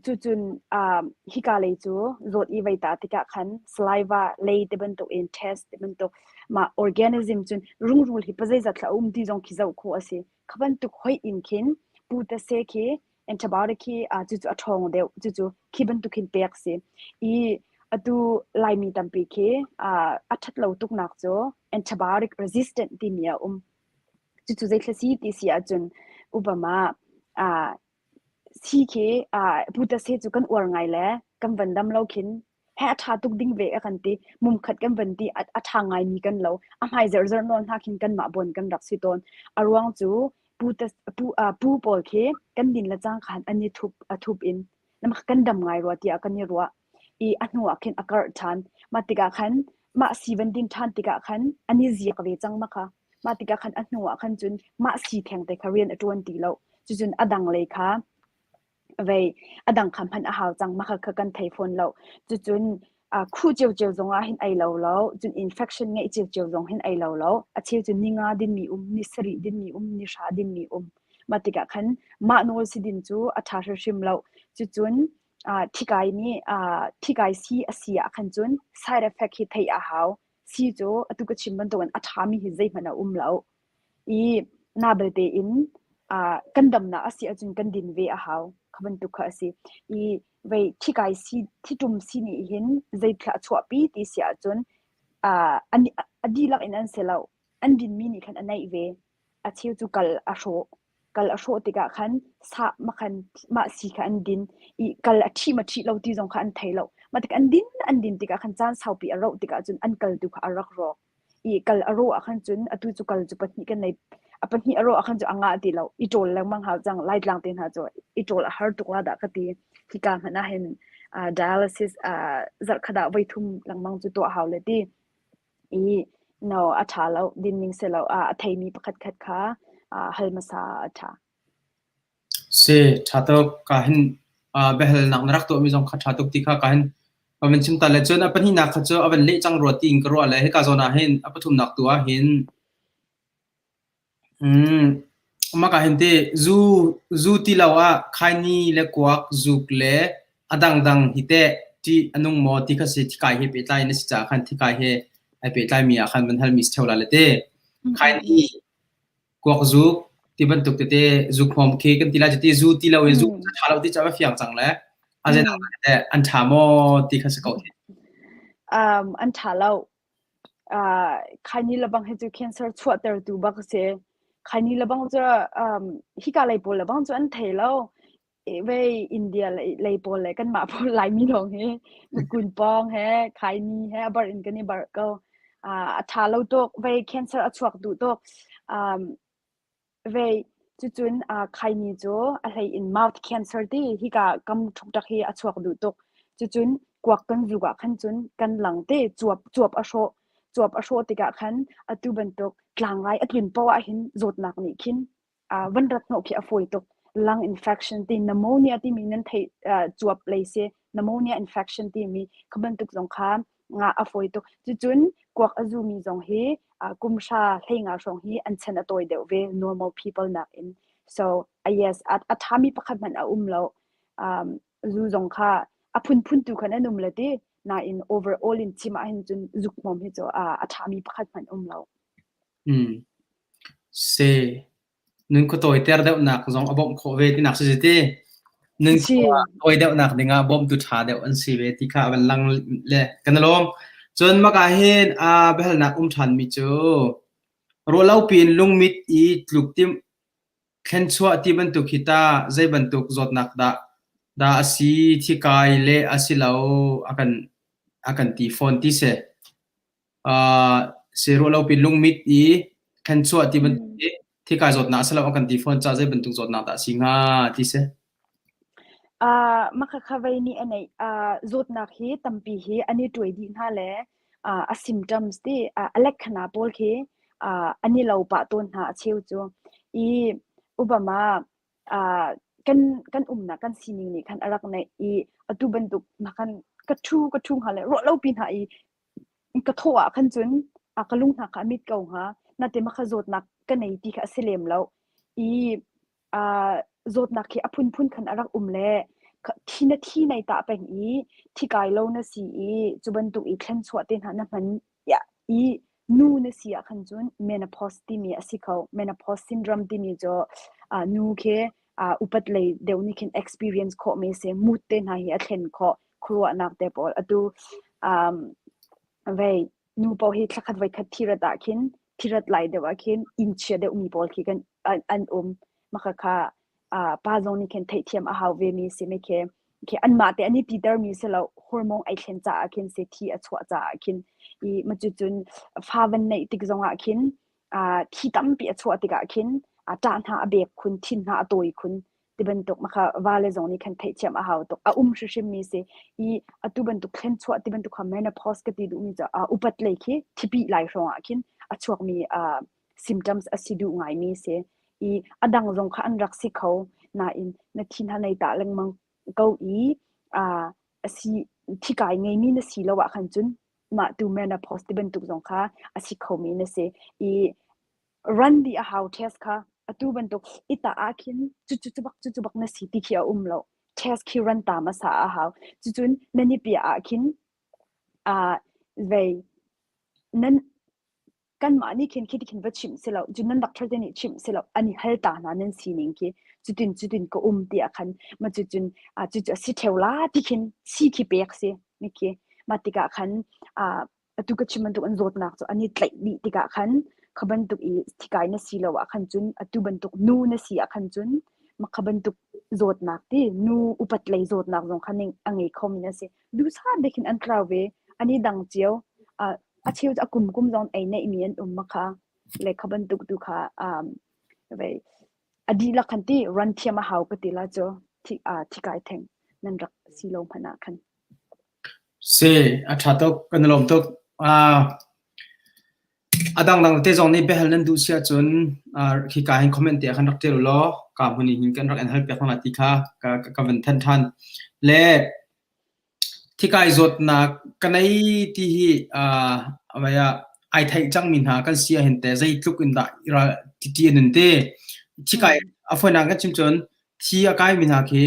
cucun hika lei cu zawt i vei ta tikah khan saliva lei ti bantuk in test ti bantuk mah organism cun rungrul hi pazeizat thla a um ti zong khi zoh khawh a si. Kha bantuk hoih in khin putase khi antibiotic khi cucu a ṭhawng deuh cucu khi bantuk khin pek si. I atu Laimi tampi khi a ṭhat lo tuknak cu antibiotic resistant timi a um. Cucu zeithil a si ti si ahcun Obama si khi putase cu kan uar ngai le kan van dam lo khin he a ṭha tuk ding ve a kan ti. Mumkhat kan van ti a ṭha ngaimi kan lo. A hmai zerzer nawn hna khin kanmah buan kan rak si tawn. A ruang cu pu pawl khi kan din le cang khan an i thup a thup in kan dam ngai rua tiah kan i ruah. I a hnu ah khin a karh ṭhan. Mah tikah khan mah sii van din ṭhan tikah khan an i ziak ve cang ma kha. Mah tikah khan a hnu ah khan cun mah sii theng te kha rian a ṭuan ti lo. Cucun a dang lei kha vei a dang kha hman a hau cang. Mah kha kan thei fawn lo. Cucun khuh ciocio zong ah hin ei lo lo, cun infection ngeih ciocio zong hin ei lo lo. A cheu cu ni nga dinmi um, ni sarih dinmi um, ni hra dinmi um. Mah tikah khan mah nawl si din cu a ṭha hrimhrim lo. Cucun thikai nih thikai sii a si ah khan cun side effect hi theih a hau. Sii cu atu ka chim bantukin a ṭhami hi zeihmanh a um lo. I na belte in kan damnak a si ahcun kan din ve a hau. Kha bantuk kha a si. I vei thikai sii, thiṭum sii nih hin zeithil a chuahpi ti si ahcun a dihlak in an si lo. An dinmi nih khan a neih ve. A cheu cu kal a hrawh. Kal a hrawh tikah khan sah makhan mah sii kha an din i kal a ṭhih ma ṭhih lo ti zong kha an thei lo. Mah tik an din an din tikah khan caan saupi a rauh tikah cun an kal tu kha a rak rawk. I kal a rawh ah khan cun atu cu kal cu pahnih kan nei a pahnih a rawh ah khan cu a ngah ti lo. I ṭawl lengmang hau cang. Laitlang te hna cu i ṭawl a har tuk la dah ka ti. Hika hmanh ah hin dialysis zarhkhat ah voithum lengmang cu tuah hau le ti. I no a ṭha lo din ning si lo a theimi pakhat khat kha hal hmasa a ṭha. Si, ṭha tuk. Ka hin biahalnak na rak tuahmi zong kha ṭha tuk ti kha ka hin ka van chim ta le cun a pahnihnak kha cu a van leh cang rua tiin ka ruah le hika zawn ah hin a pathumnak tu ah hin mah ka hin ti zu zu ti lo ah khaini le kuak zuk le a dangdang hi teh ṭih a nung maw ti kha si thikai he pehtlai in a si caah khan thikai he ai pehtlaimi ah khan van halmi si ṭheo la le ti. Khaini Kuakzuk ti bantuk tete zukhmawm khi kan ti lai cuti zu ti lo i zu a ṭha lo ti cu a va fiang cang le a zeidang teh an ṭha maw ti kha si ko. An ṭha lo. Khaini lebang hi cu cancer chuahtertu bak a si. Khaini lebang cu hika lei pawl lebang cu an thei lo. Vei India lei pawl le kanmah pawl Laimi lawng hi kunpawng he khaini he a barh in kan i barh ko. A ṭha lo tuk. Vei cancer a chuak duh tuk. Vei cucun khaini cu a hlei in mouth cancer ti hika kam ṭhukṭak hi a chuak duh tuk. Cucun kuak kan zuk ah khan cun kan lang te cuap cuap a hrawh. Cuap a hrawh tikah khan atu bantuk tlangrai a tlun poah ah hin zawtnak nih khin van rat hnawh khi a fawi tuk. Lung infection ti pneumonia timi nan theih cuap lei si pneumonia infection timi kha bantuk zong kha nga a fawi tuk. Cucun kuak a zumi zong hi kum hra hlei nga hrawng hi an chan a tawi deuh ve normal people nakin. So yes a ṭhami pakhat hmanh a um lo. Zu zong kha a phunphun tu khan an um le ti nain overall in chim ahhin cun zuk hmawm hi cu a ṭhami pakhat hmanh um lo. Si. Nun khua tawiter deuhnak zong a bawmh khawh ve tinak si ti. Nun khua tawi deuhnak dingah bawmtu ṭha deuh an si ve ti kha a van lang le kan i lawm. Cun maka hin a biahalnak um ṭhanmi cu ruahlo piin lungmit i tluk timh thlenchuah ti bantuk hi ta zei bantuk zawtnak dah dah a si thikai le a si lo a kan a kan ti fawn ti si. Ruahlopi lungmit i thlenchuah ti bantuk hi thikai zawtnak a si lo a kan ti fawn caah zei bantuk zawtnak dah a si hnga ti si. Mah khakha vei nih a neih. Zawtnak hi tampi hi an i tuai dih hna le a symptoms ti a lekkhana pawl khi an i lo pah tawn hna a cheu cu. I Obama kan kan umnak kan sining nih khan a rak neih i atu bantuk na khan ka ṭhu ka ṭhu hnga le ruahlopi hna i Ka thawh ah khan cun a ka lung hna kha a mit ko hnga. Natin mah kha zawtnak ka nei ti kha a si lem lo. I zawtnak khi a phunphun khan a rak um le thi na thi nei tah peng i thi kai lo na si i cu bantuk i thlenchuah te hna na hman i nu na si ah khan cun menopause timi a si kho. Menopause syndrome timi cu nu khi upat lei deuh nih khin experience khawhmi a si. Mood te hna hi a thlen khawh. Khuaruahnak te pawl atu vei nu paoh hi thlakhat voikhat thirat ah khin thirat lai deuh ah khin inn chia deuhmi pawl khi kan an um. Mah khakha pa zong nih khin theihthiam a hau ve mi si mi khi khi anmah te an i titermi si lo hormone ai thlen caah khin si thi a chuah caah khin i ma cucun fa van neih tik zong ah khin thi tampi a chuah tikah khin ṭah hna a bek khun thin hna a tawi khun ti bantuk makha vale zong nih khan theihthiam a hau tuk a um hrimhrim mi si i atu bantuk thlenchuah ti bantuk kha menopause ka ti duhmi cu upat lei khi thipi lai hrawng ah khin a chuakmi symptoms a si duh ngaimi si i a dang zong kha an rak si kho nain na thi hna nei ta lengmang ko i a si thikai ngeimi na si lo ah khan cun mah tu menopause ti bantuk zong kha a si khomi na si i Run dih a hau test kha atu bantuk i tah ah khin cucu cu bak cucu bak na si ti khi a um lo. Test khi run ta hmasa a hau. Cucun nan i piah ah khin vei nan kanmah nih khin khi ti khin va chimh si lo cun nan doctor te nih chimh si lo an i hal ta hna nan sining khi cutin cutin ka um ti ah khan ma cucun cucu a si ṭheo la ti khin si khi pek si mi khi mah tikah khan atu ka chim bantuk an zawtnak cu an i tlaih dih tikah khan kha bantuk i thikai na si lo ah khan cun atu bantuk nu na si ah khan cun mah kha bantuk zawtnak ti nu upat lei zawtnak zong kha ning a ngei kho mi an si. Duhsah te khin an tlau ve. An i dang cio. A cheu cu a kum kum zong ei neih mi an um ma kha le kha bantuk tu kha vei a dihlak khan ti run thiam a hau ka ti la cu thi thikai theng nan rak si lo hmanh ah khan. Si, a ṭha tuk. Kan i lawm tuk. A dangdang te zong nih biahal nan duh si ahcun khika hin comment te ah khan rak ṭial u law ka hmun in hin kan rak in hal piak hna lai ti kha ka, ka van thanh ṭhan. Le thikai zawtnak ka nei ti hi uh, ai theih cangmi hna kan si ahhin teh zeitluk in dah ral ti an nun te. Thikai a fawinak kan chim cun thi a kaimi hna khi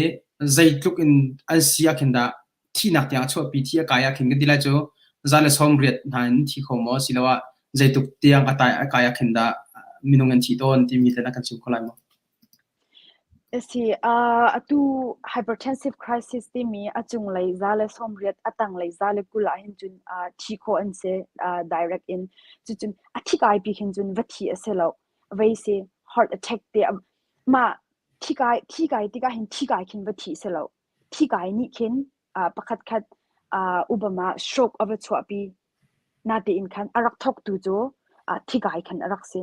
zeitluk in an si ah khin dah thihnak tiang a chuahpi thi a kai ah khin kan ti lai cu za le 80 hna in thi kho maw asiloah zeitluk tiang a tai a kai ah khin dah minung an thi tawn timi te na kan chim kho lai maw? Si, atu hypertensive crisis timi a cunglei za le 80 a tanglei za le 20 ah hin cun thi khawh an si direct in. Cucun a thi kai pi khin cun va thi a si lo. Vei si heart attack te mah thi kai thi kai tikah hin thi kai khin va thi si lo. Thi kai nih khin pakhatkhat Obama stroke a va chuahpi. Natein khan a rak thawktu cu thikai khan a rak si.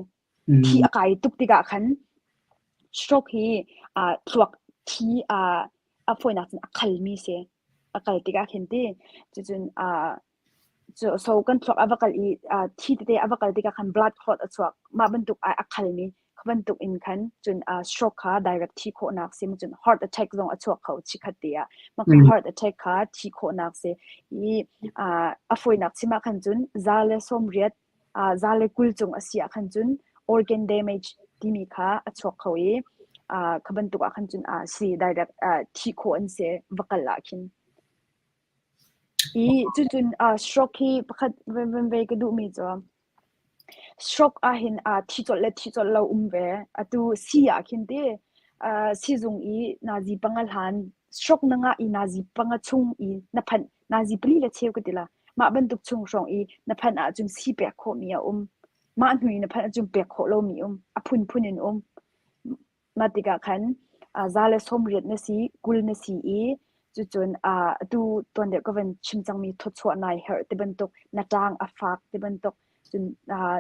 Thi a kai tuk tikah khan stroke hi thluak thi a fawinak cun a khalmi si. A kal tikah khin ti. Cucun So kan thluak a va kal i thi tete a va kal tikah khan blood clot a chuak. Mah bantuk ai a khalmi kha bantuk in khan cun stroke kha direct thi khawhnak si cun heart attack zong a chuak kho chikhat te ah. Mah kha heart attack kha thi khawhnak si i a fawinak chim ah khan cun za le 80 za le 20 cung a si ah khan cun organ damage timi kha a chuak kho i kha bantuk ah khan cun si direct thi khawh an si va kal ah khin. I cucun stroke hi pakhat van ve ka duhmi cu stroke ahhin thi colh le thi colh lo um ve. Atu sii ah khin ti siizung i nazi panga hlan stroke na ngah i nazi panga chung i na phanh nazi pali le cheu ka ti la. Mah bantuk chung hrawng i na phanh ahcun sii pek khawhmi a um. Mah hnu i na phanh ahcun pek khawh lomi um. A phunphun in um. Mah tikah khan za le 80 na si, 20 na si i cucun atu tuan deuh ka van chim cangmi thawchuah nai herh ti bantuk, na ṭaang a fak ti bantuk, cun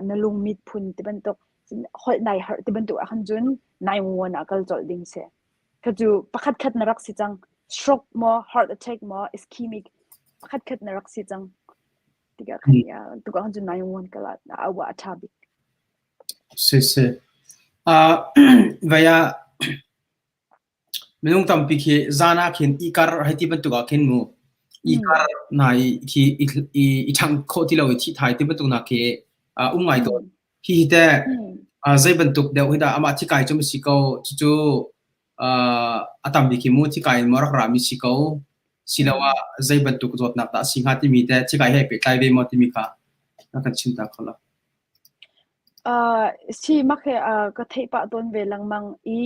na lungmit phun ti bantuk, cun holh nai harh ti bantuk ahkhan cun 911 ah kal colh ding si. Kha cu pakhatkhat na rak si cang. Stroke maw, heart attack maw, ischemic pakhatkhat na rak si cang. Tikah khan tukah khan cun 911 kal ah a ṭha bik. Siseh. Vai ah minung tampi khi zan ah khin ikar hei ti bantuk ah khin mu ikar hna i khi i ṭhangh khawh ti lo i thih thai ti bantuk hna khi um ngai tawn. Hihi teh zei bantuk deuh hi dah amah thikai cu ma si ko cucu a tam bik hi mu thikai in maw rak rami si ko siloah zei bantuk zawtnak dah a si hnga timi teh thikai he pehtlai ve maw timi kha na kan chim ta kho lo. Si mak hi ka theih pah tawn ve lengmang i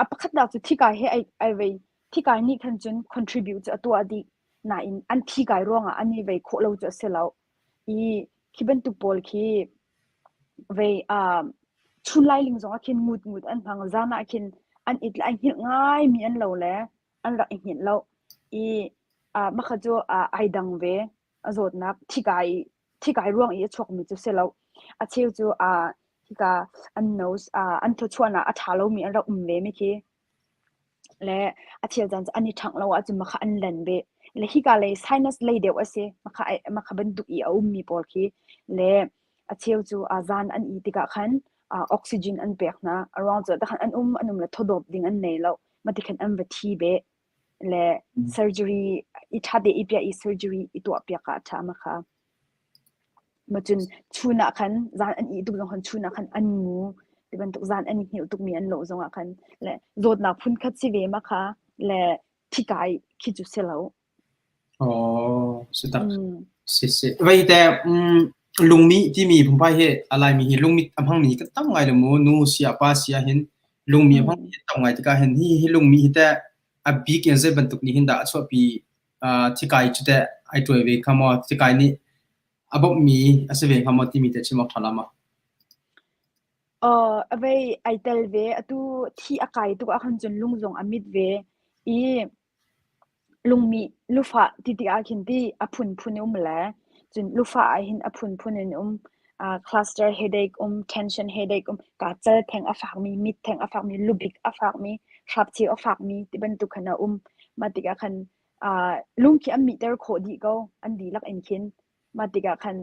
a pakhatnak cu thikai he ai ai vei. Thikai nih khan cun contribute cu a tuah dih. Nain an thikai ruangah an i vei khawh lo cu a si lo. I khi bantuk pawl khi vei chun lailing zongah khin ngut ngut an hmang. Zan ah khin an it le ai hngilh ngaimi an lo le an rak i hngilh lo. I mah kha cu ai dang ve. A zawtnak thikai thikai ruang i a chuakmi cu si lo. A cheu cu hika an nose an thawchuahnak a ṭha lomi an rak um ve mi khi. Le a cheu caan cu an i ṭhangh lo ahcun makha an lan ve. Le hika lei sinus lei deuh a si. Makha makha bantuk i a ummi pawl khi. Le a cheu cu zan an i tikah khan oxygen an pek hna. A ruang cu takhan an um an um le thawdawp ding an nei lo. Mati khan an va thi beh. Le surgery i ṭha te i piah i surgery i tuah piak ah a ṭha ma kha. Ma cun chun ah khan zan an ih tuk zong khan chun ah khan an ngu ti bantuk zan an i hngilh tukmi an lawh zong ah khan le zawtnak phun khat si ve ma kha le thikai khi cu si lo. Oh, si tak. Si si. Vei te lungmi timi phungphai hi a Laimi hi lungmi a hmangmi hi kan tam ngai lo mu nu sia pa sia hin lungmi a hmangmi hi tam ngai tikah hin hi hi lungmi hi teh a bik in zei bantuk nih hin dah a chuahpi thikai cu teh ai tuai ve kha maw thikai nih a bawmhmi a si ve hnga maw timi te chim awk ṭha la maw? Aw, a vei ai tel ve. Atu thi a kai tuk ahkhan cun lung zong a mit ve i lungmih lufah ti tikah khin ti a phunphun a um le cun lufah ahhin a phunphun in um. Cluster headache um, tension headache um, kaa cal theng a fakmi, mit theng a fakmi, lubik a fakmi, hrapcheu a fakmi ti bantuk khan a um. Mah tikah khan lung khi an mihter khawh dih ko, an dihlak in khin. Mah tikah khan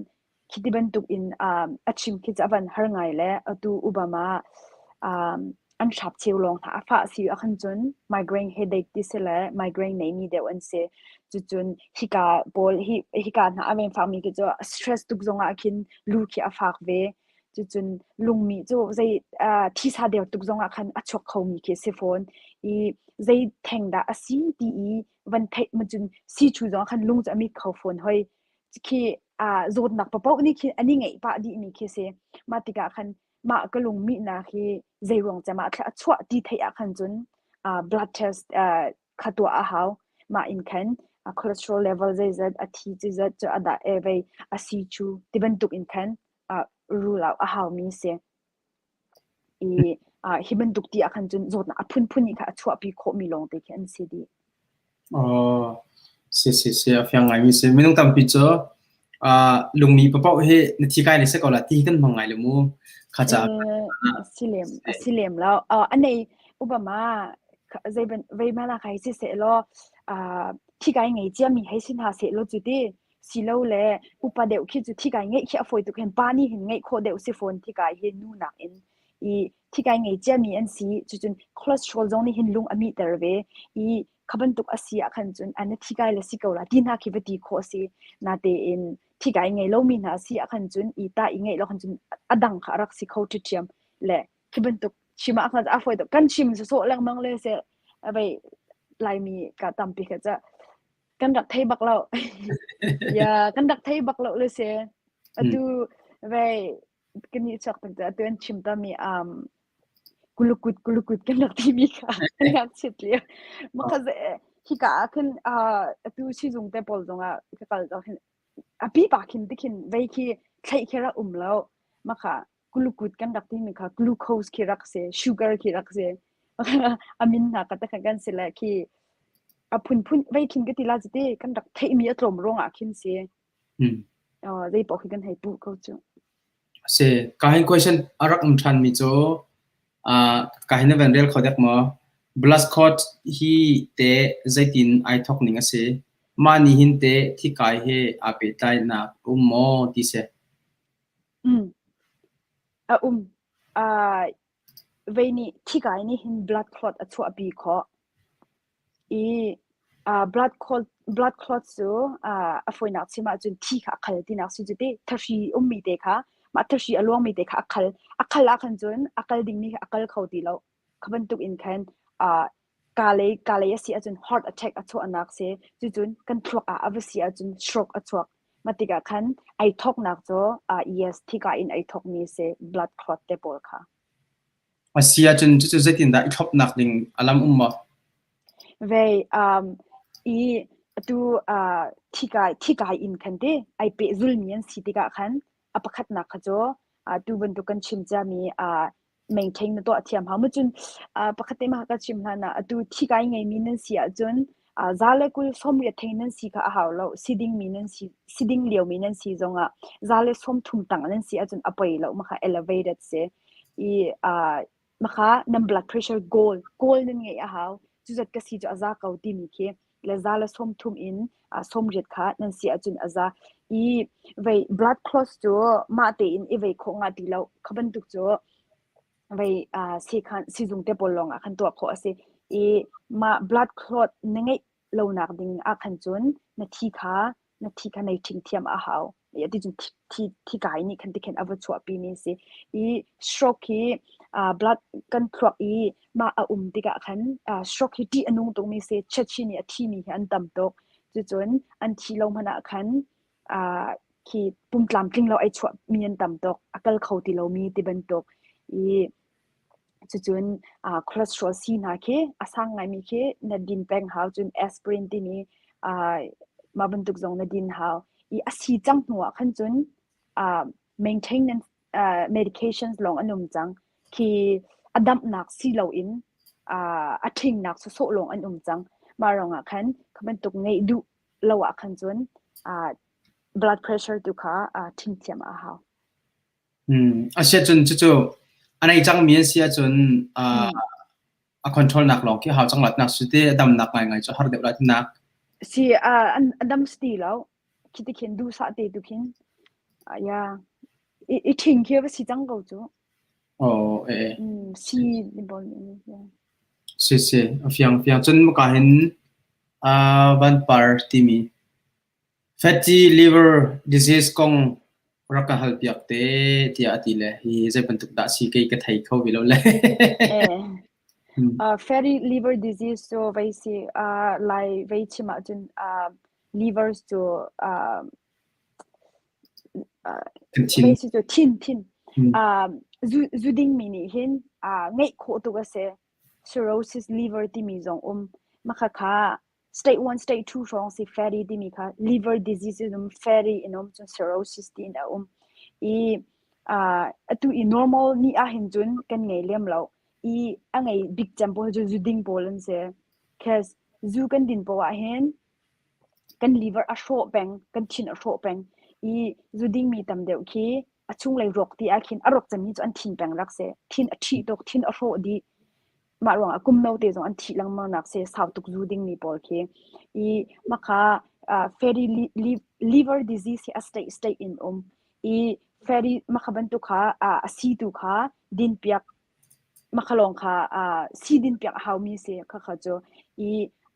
khi ti bantuk in a chim khi cu a van har ngai le atu Obama an hrap cheu lawng hna a fah si ahkhan cun migraine headache ti si le migraine neimi deuh an si. Cucun hika pawl hi hika hna a veng fakmi khi cu stress tuk zongah khin lu khi a fak ve. Cucun lungmih cu zei thisa der tuk zongah khan a chuak khomi khi a si fawn. I zei theng dah a si ti i van theih ma cun si chu zongah khan lung cu a mit kho fawn hoi. Khi zawtnak paohpaoh nih khin an i ngeih pah dihmi khi si. Mah tikah khan mah ka lungmihnak hi zei ruang cem ah a chuah ti theih ah khan cun blood test kha tuah a hau. Mah in khan cholesterol level zeizat, a thi cizat cu a dah e vei a si cu ti bantuk in khan rule out a haumi si. I hi bantuk ti ah khan cun zawtnak a phunphun nih kha a chuahpi khawhmi lawngte khi an si dih. Aw, si si si, a fiang ngaimi si. Minung tampi cu lungmi paoh hi na thi kai le si ko la ti hi kan hmang ngai le mu. Kha ca. Si lem, si lem lo. A nei Obama zei ban vei mana khai si se law thi kai ngei cia mi hei sin ha se lo cu ti silole upa deuh khi cu thikai ngeih khi a fawi tuk hin pa nih hin ngeih khawh deuh si fawn thikai hi nu nak in i thikai ngei ciami an si cucun cholesterol zong nih hin lung a mihter ve i kha bantuk a si ah khan cun an thikai le si ko la ti hna khi va ti khawh si natein thikai ngei lomi hna si ah khan cun i ta i ngeih lo khan cun a dang kha a rak si kho ṭhiṭhiam le khi bantuk chim ah khan a fawi tuk kan chim sawsawh lengmang le se vei laimi ka tampi kha ca Kan rak thei bak lo. Yeah, kan rak thei bak lo le si. Atu vei kan i chuak tuk atu an chim ta mi kulukut kulukut kan rak timi kha kan rak chit lio. Maka ze hika ah khin atu sizung te pawl zongah ka kal zong hin a pipa khin tikhin vei khi thlaih khi rak um lo. Maka kulukut kan rak timi kha glucose khi rak si, sugar khi rak si. A min hna ka te kan si le khi a phunphun vei khin ka ti la te kan rak theihmi a tlawm ruangah khin si. Zei paoh khi kan hei puh ko cu. Si, ka hin question a rak um ṭhan mi cu ka hin na van rel kho dek maw? Blood clot hi te zeitin ai thawk ning a si? Mah nih hin te thikai he aa pehtlainak um maw ti si. A um. Vei nih thikai nih hin blood clot a chuahpi khawh. I blood clot blood clot cu a fawinak chim ahcun thi kha a khal tinak si cu ti. Thahri ummi te kha mah thahri a luangmi te kha a khal. A khal ahkhan cun a kal dingmi kha a kal kho ti lo. Kha bantuk in khan kaa lei kaa lei a si ahcun heart attack a chuahnak si. Cucun kan thluak ah a va si ahcun stroke a chuak. Mah tikah khan ai thawknak cu yes thika in ai thawkmi a si blood clot te pawl kha. A si ahcun cucu zeitindah i thlopnak ding a lam um maw? Vei i atu thikai thikai in khan ti ai pehzulmi an si tikah khan a pakhatnak kha cu tu bantuk kan chim ciami maintain na tuah thiam hau. Macun pakhat te mah ka chim hlan ah atu thikai ngeimi nan si ahcun za le 20 30 theng nan si kha a hau lo. Si dingmi nan si si ding liomi nan si zongah za le 30 tang nan si ahcun a poi lo mah kha elevated si. I mah nan blood pressure goal goal nan ngeih a hau. Cuzat ka si cu a za ko timi khi le za le 30 in 80 kha nan si ahcun a za. I vei blood clots cu mah tein i vei khawh nga ti lo. Kha bantuk cu vei siikhan sizung te pawl lawng ah khan tuah khawh a si. I mah blood clot na ngeih lonak ding ah khan cun na thi kha na thi kha nei ṭhing thiam a hau. Ti cun thi thi kai nih khan tikhin a va chuahpi mi a si. I stroke hi blood kan thluak i mah a um tikah khan stroke hi ṭih a nung tukmi si. Chiatchi nih a thimi hi an tam tuk. Cucun an thi lo hmanh ah khan khi pumtlamtling lo ai chuahmi an tam tuk. A kal kho ti lomi ti bantuk. I Cucun cholesterol sii hna khi a sang ngaimi khi na din peng hau. Cun aspirin timi mah bantuk zong na din hau. I a si cang hnu ah khan cun maintenance medications lawng an um cang. Khi a damhnak si loin a ṭhingnak sawsawh lawng an um cang. Mah ruangah khan kha bantuk ngeih duh lo ah khan cun blood pressure tu kha ṭhing thiam a hau. Asiahcun cucu a nei cangmi an si ahcun a control nak lawng khi hau cang lat nak su te a damnak ngaingai cu har deuh la tinak. Si a dam si lo. Khi ti khin duhsah te tu khin ya i ṭhing khi va si cang ko cu. Oh eh. Si ni bon yeah. Si si a fiang fiang cun maka hin van par timi Fatty liver disease kong rak ka halpiak te tiah a ti le hi zei bantuk dah si kei ka thei kho ve lo le. Fatty liver disease cu vei si lai vei chim ahcun livers cu vei si cu thin thin zu zu dingmi nih hin ngeih khawh tuk a si. Cirrhosis liver timi zong um. Mah kha State 1, state 2 hrawng si fatty timi kha liver disease in um, fatty in um, cun cirrhosis tiin a um. I uh, atu i normal ni ahhin cun kan ngei lem lo. I a ngei bik cem pawl cu zu ding pawl an si. Cause zu kan din poah ahhin kan liver a hrawh peng, kan thin a hrawh peng. I zu dingmi tam deuh khi a chunglei rawk ti ah khin a rawk cemmi cu an thin peng rak si. Thin a ṭhih tuk, thin a hrawh dih. Mah ruangah kum note zong an thih lengmang nak si sau tuk zu dingmi pawl khi. I makha fatty liver disease hi a state state in um. I fatty makha bantuk kha a si tu kha din piak makha lawng kha si din piak a haumi si kha kha cu. I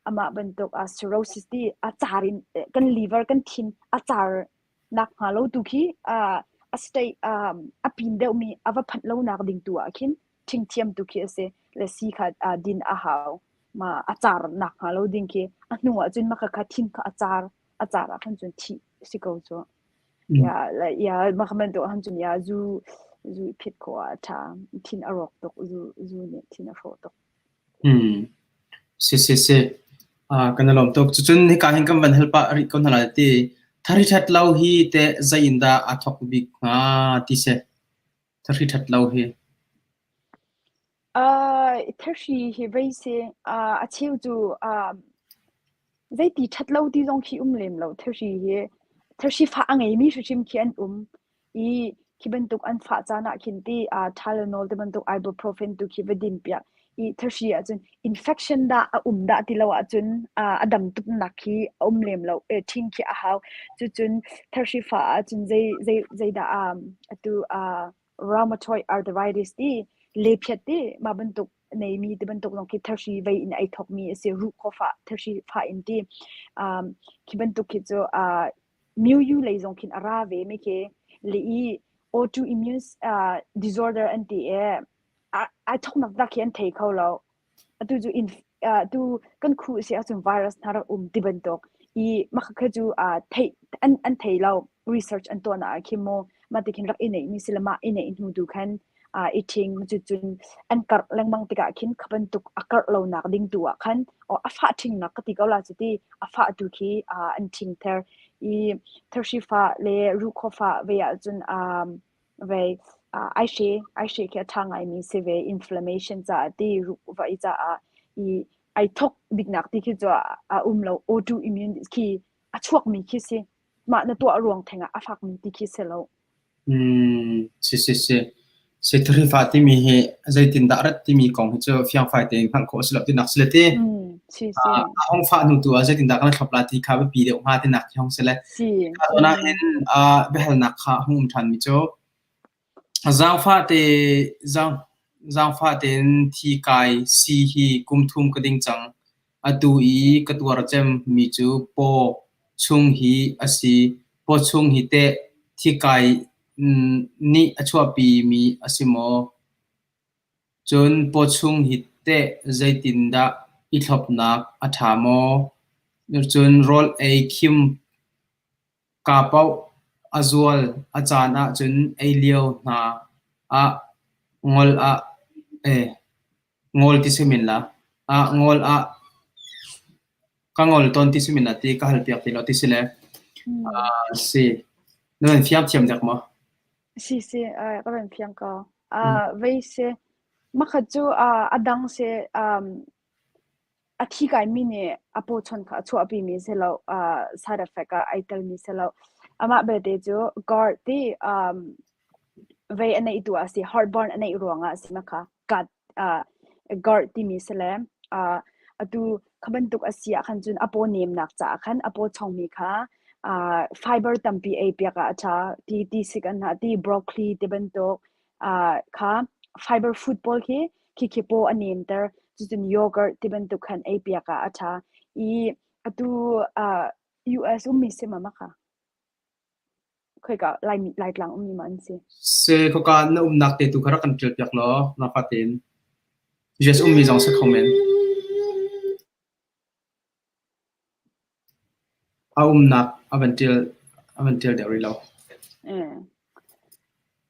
amah bantuk cirrhosis ti a car in kan liver kan thin a car nak hnga lo tu khi a state a pin deuhmi a va phanh lonak ding tu ah khin ṭhingthiam tu khi a si le si kha din a hau. Ma a car nak hnga lo ding khi a hnu ah cun maka kha thin kha a car a car ah khan cun thih si ko cu. Ya ya maka man tu han cun ya zu zu phit ko a ṭha thin a rawk tuk zu zu nih thin a hrawh tuk. Si si si. Kan i lawm tuk. Cucun hika hin kan van hal pah rih ko hna lai ti. Thari ṭhat lo hi teh zei in dah aa thawk bik hnga ti si. Thahri ṭhat lo hi. Thahri hi vei si. A cheu cu zeiti ṭhat lo ti zong khi um lem lo thahri hi. Thahri fah a ngeimi hrimhrim khi an um. I khi bantuk an fah caan ah khin ti Tylenol ti bantuk ibuprofen tu khi va din piak. I thahri ahcun infection dah a um dah ti lo ahcun a dam tuknak khi a um lem lo. Ṭhing khi a hau. Cucun thahri fah ahcun zei zei zeidah atu rheumatoid arthritis ti lephiat ti mah bantuk neimi ti bantuk zong khi thahri vei in ai thawkmi a si. Ruhkhaw fah thahri fah in ti. Khi bantuk khi cu myu lei zong khin a ra ve mi khi le i autoimmune disorder an ti i ai thawknak tak hi an thei kho lo. Atu cu in tu kan khuh si ahcun virus hna rak um ti bantuk i mah kha cu theih an an thei lo research an tuah ah khin mu mah ti khin rak i neih mi si le mah i neih hnu tu khan i ṭhing cucun an karh lengmang tikah khin kha bantuk a karh lonak ding tu ah khan a fah ṭhingnak ka ti ko la cu ti a fah tu khi an ṭhing ther i thirhri fah le ruhkhaw fah ve ahcun Vei aihre aihre khi a ṭha ngaimi si ve inflammation caah ti ruhvai caah i ai thawk biknak ti khi cu a um lo autoimmune khi a chuakmi khi si mah na tuah ruang theng ah a fakmi ti khi si lo. Si si si. Si thrifa timi hi zeitindah rat timi kong hi cu fiangfai tein hngalh khawh a si lo tinak si le ti. Si si. A hong fah hnu tu ah zeitindah kan thlop la ti kha biapi deuh hnga tinak khi hong si le. Si. Kha zawn ah hin biahalnak kha hung um ṭhan mi cu zaangfah te zaang zaangfah tein thi kai si hi kum thum ka ding cang. Atu i ka tuar cem mi cu paw chung hi a si. Paw chung hi teh thi kai nih a chuahpi mi a si maw? Cun pawchung hi teh zeitindah i thlopnak a ṭha maw? Cun rawl ei khim kaa paoh a zual a caan ahcun ei lio hna ah ngol ah ngol ti si men la. Ah ngol ah ka ngol tawn ti si men la ti ka hal piak ti lo ti si le. Si. Na van fiang thiam dek maw? Si si, ka van fiang ko. Vei si. Makhat cu a dang si a thi kaimi nih a pawchawn kha a chuahpimi si lo, side effect ah ai telmi si lo. Amah belte cu GERD ti vei a neih tu ah a si, heartburn a neih ruangah a si makha gut GERD timi si le atu kha bantuk a si ah khan cun a paw nemnak caah khan a paw chongmi kha fiber tampi ei piak ah a ṭha. Ti ti sik an hah ti broccoli ti bantuk kha fiber food pawl khi khikhi paw a nemter. Cucun yogurt ti bantuk khan ei piak ah a ṭha. I atu US ummi si ma makha? Khoika Laimi Laitlang ummi ma an si? Se khoka na umnak te tu kha rak kan ṭial piak law nafa tein. US ummi zong si kho men. A umnak a van ṭial a van ṭial deuh rih lo.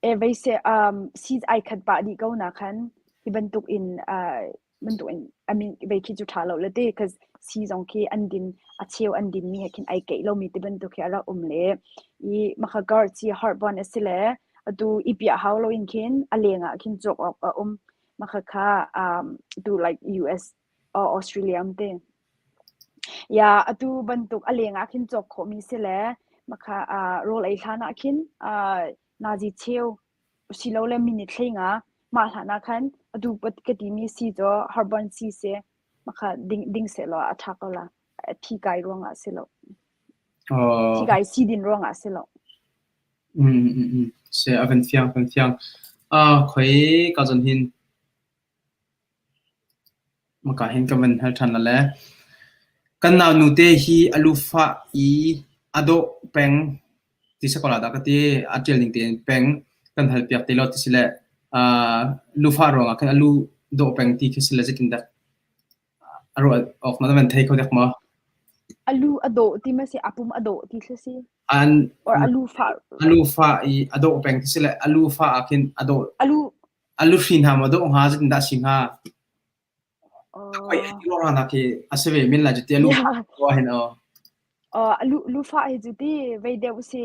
E vei se um si ai khat pah dih ko na khan hi bantuk in uh bantuk in I mean vei khi cu ṭha lo le ti cause si zong khi an din a cheu an din mi he khin ai keih lomi ti bantuk hi a rak um le i makha gar chi heartburn a si le atu i piah hau lo in khin a leng ah khin cawk awk a um makha kha um tu like US or Australia um te Ya atu bantuk a leng ah khin cawk khawhmi si le makha uh, rawl ei hlan ah khin uh, nazi cheu silole minute hleinga mah hlan ah khan atu ka timi si cu heartburn si si makha ding ding sehlaw a ṭha ko la. Thi kai ruangah si lo. Thi kai si din ruangah si lo. Mm, mm, mm. Se a van fiang van fiang. Ah khoi ka zon hin Maka hin ka van hal ṭhan le. Kan nau nute hi a lufah i a dawh peng ti si ko la dah ka ti. A ṭial ning tein peng kan hal piak te law ti si le lufah ruangah khan a lu dawh peng ti khi si le zeitindah a ruah awk na van thei kho dek maw? A lu a dawh ti ma si a pum a dawh ti thla si? An Or a lu fah a lu fah i a dawh peng ti si le a lu fah ah khin a dawh a lu A luhri hna maw dawh hnga zeitindah a si hnga? Nak hi a si ve men lai cu ti a lu hin aw. Lufa hi cu ti vei deuh si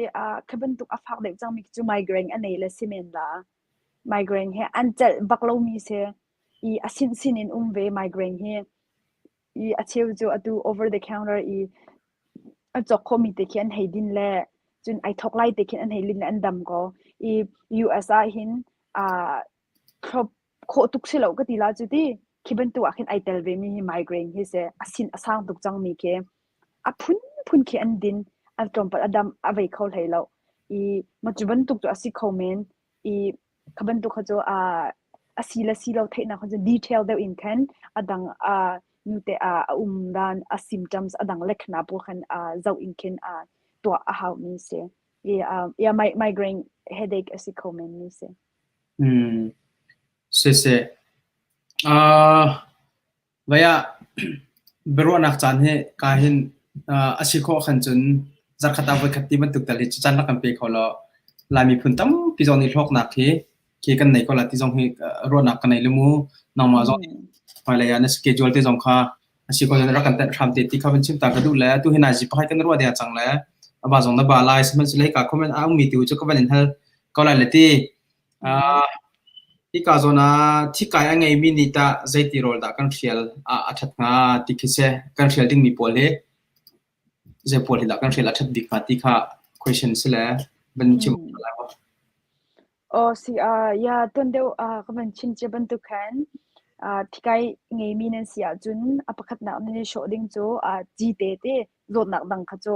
kha bantuk a fak deuh cangmi cu migraine a nei le si men la. Migraine he an celh bak lomi si i a sin sin in um ve migraine hi. I a cheu cu atu over the counter i a cawk khomi te khi an hei din le cun ai thawk lai te khin an hei lin le an dam ko. I US ah hin thlop khawh tuk si lo ka ti la cu ti khi bantuk ah khin ai tel ve mi hi migraine hi si a sin a sang tuk cang mi khi a phunphun khi an din an tlawmpal a dam a vei kho hlei lo i ma cu bantuk cu a si kho men i kha bantuk kha cu a si le si lo theihnak kha cu detail deuh in khan a dang nute a um dan a symptoms a dang lekhna pawl khan zoh in khin tuah a hau mi si i yeah migraine headache a si kho men mi si. Hmm. Siseh. Vai ah biaruahnak caan hi ka hin a si khawh khan cun zarkhat ah voikhat ti bantuk tal hi cu caan rak kan pe kho law Lai miphun tampi zong nih hlawknak hi khi kan nei ko la ti zong hi ruahnak ka nei le mu. Nangmah zong nih hmailei ah na schedule te zong kha a si khawh cun rak kan tenh hram te ti kha van chim ta ka duh le atu hi nai pakhat kan ruah ding cang le aba zong na ba lai sihmanhsehlaw hika comment a ummi tu cu ka van in hal ko lai le ti. Hika zawn ah thikai a ngeimi nih tah zeiti rawl dah kan hrial ah a ṭhat hnga ti khi si. Kan hrial dingmi pawl hi zei pawl hi dah kan hrial a ṭhat bik hnga ti kha question si le van chim lai maw? Aw si ya tuan deuh ka van chim cia bantuk khan thikai ngeimi nan si ahcun a pakhatnak nan i hrawh ding cu cite te zawtnak dang kha cu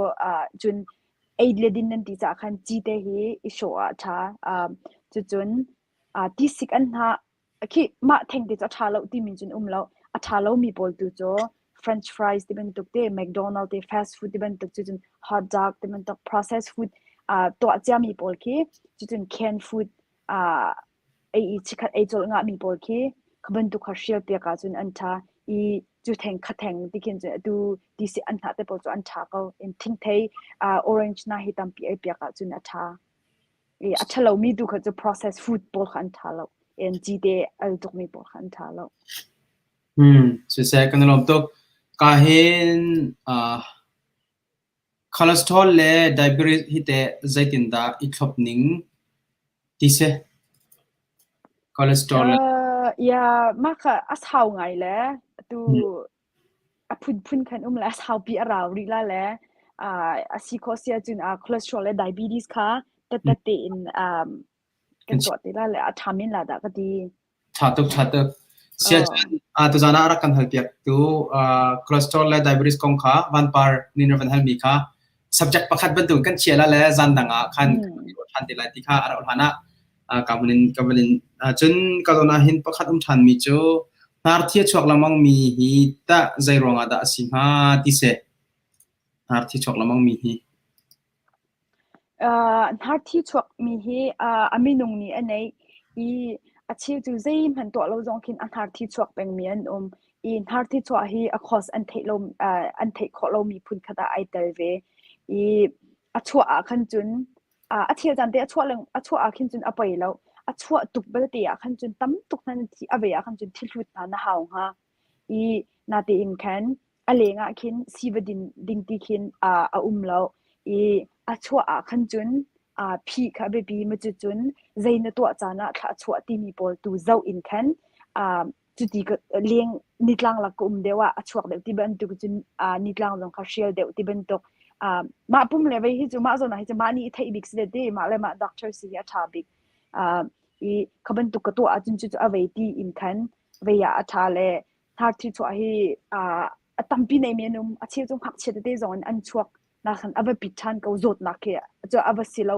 cun ei le din nan ti caah khan cite hi i hrawh ah a ṭha. Cucun tisik an hnah khi mah theng te cu a ṭha lo timi cun um lo. A ṭha lomi pawl tu cu French fries ti bantuk te, McDonald te, fast food ti bantuk cucun hot dog ti bantuk processed food tuah ciami pawl khi cucun canned food ei i chikkhat ei colh ngahmi pawl khi kha bantuk kha hrial piak ahcun an ṭha i cu theng kha theng ti khin cun atu tisik an hnah te pawl cu an ṭha ko. In thingthei orange hna hi tampi ei piak ahcun a ṭha. I a ṭha lomi tu kha cu processed food pawl kha an ṭha lo. En cite al tukmi pawl kha an ṭha lo. Hmm, siseh kan i lawm tuk. Ka hin Cholesterol le diabetes hi teh zeitindah i thlop ning ti si? Cholesterol le. Yeah, mah kha a sau ngai le atu a phunphun khan um le a saupi a rau rih la le a si khawh si ahcun cholesterol le diabetes kha tattat tein kan tuah te la le a ṭha men la dah ka ti. Ṭha tuk, ṭha tuk. Siacun tuzaan ah a rak kan halpiak tu cholesterol le diabetes kong kha vanpar nih na van halmi kha subject pakhat bantuk kan chia la le zan dang ah khan ṭhan te lai ti kha a rauh hlan ah ka van in ka van in cun ka zawn ah hin pakhat um ṭhan mi cu hnar thi a chuak lengmang mi hi tah zei ruang ah dah a si hnga ti si hnar thi chuak lengmang mi hi. Hnarthi chuakmi hi a minung nih a neih i a cheu cu zeihmanh tuah lo zong khin a hnarthi chuak pengmi an um i hnarthi chuah hi a cause an theih lo an theih khawh lomi phunkhat ah ai tel ve i a chuah ah khan cun a cheu caan te a chuah leng a chuah ah khin cun a poi lo. A chuah tuk belte ah khan cun tam tuk hna na thi a vei ah khan cun thilhlut hna na hau hnga. I natein khan a leng ah khin sii va din ding ti khin a um lo i a chuah ah khan cun phih kha a biapi. Cucun zei na tuah caan ah thla a chuah timi pawl tu zoh in khan cuti leng nitlang lak ka um deuh ah a chuak deuh ti bantuk cun nitlang zong kha hrial deuh ti bantuk. Mah pum le vei hi cu mah zawn ah hi cu mah nih i theih bik si le ti mah le mah doctor si hi a ṭha bik. I kha bantuk ka tuah ahcun cucu a vei ti in khan vei ah a ṭha le hnarthi chuah hi a tampi neimi an um. A cheu cu ngakchia tete zong in an chuak nakhan a va pit ṭhan ko zawtnak khi cu a va si lo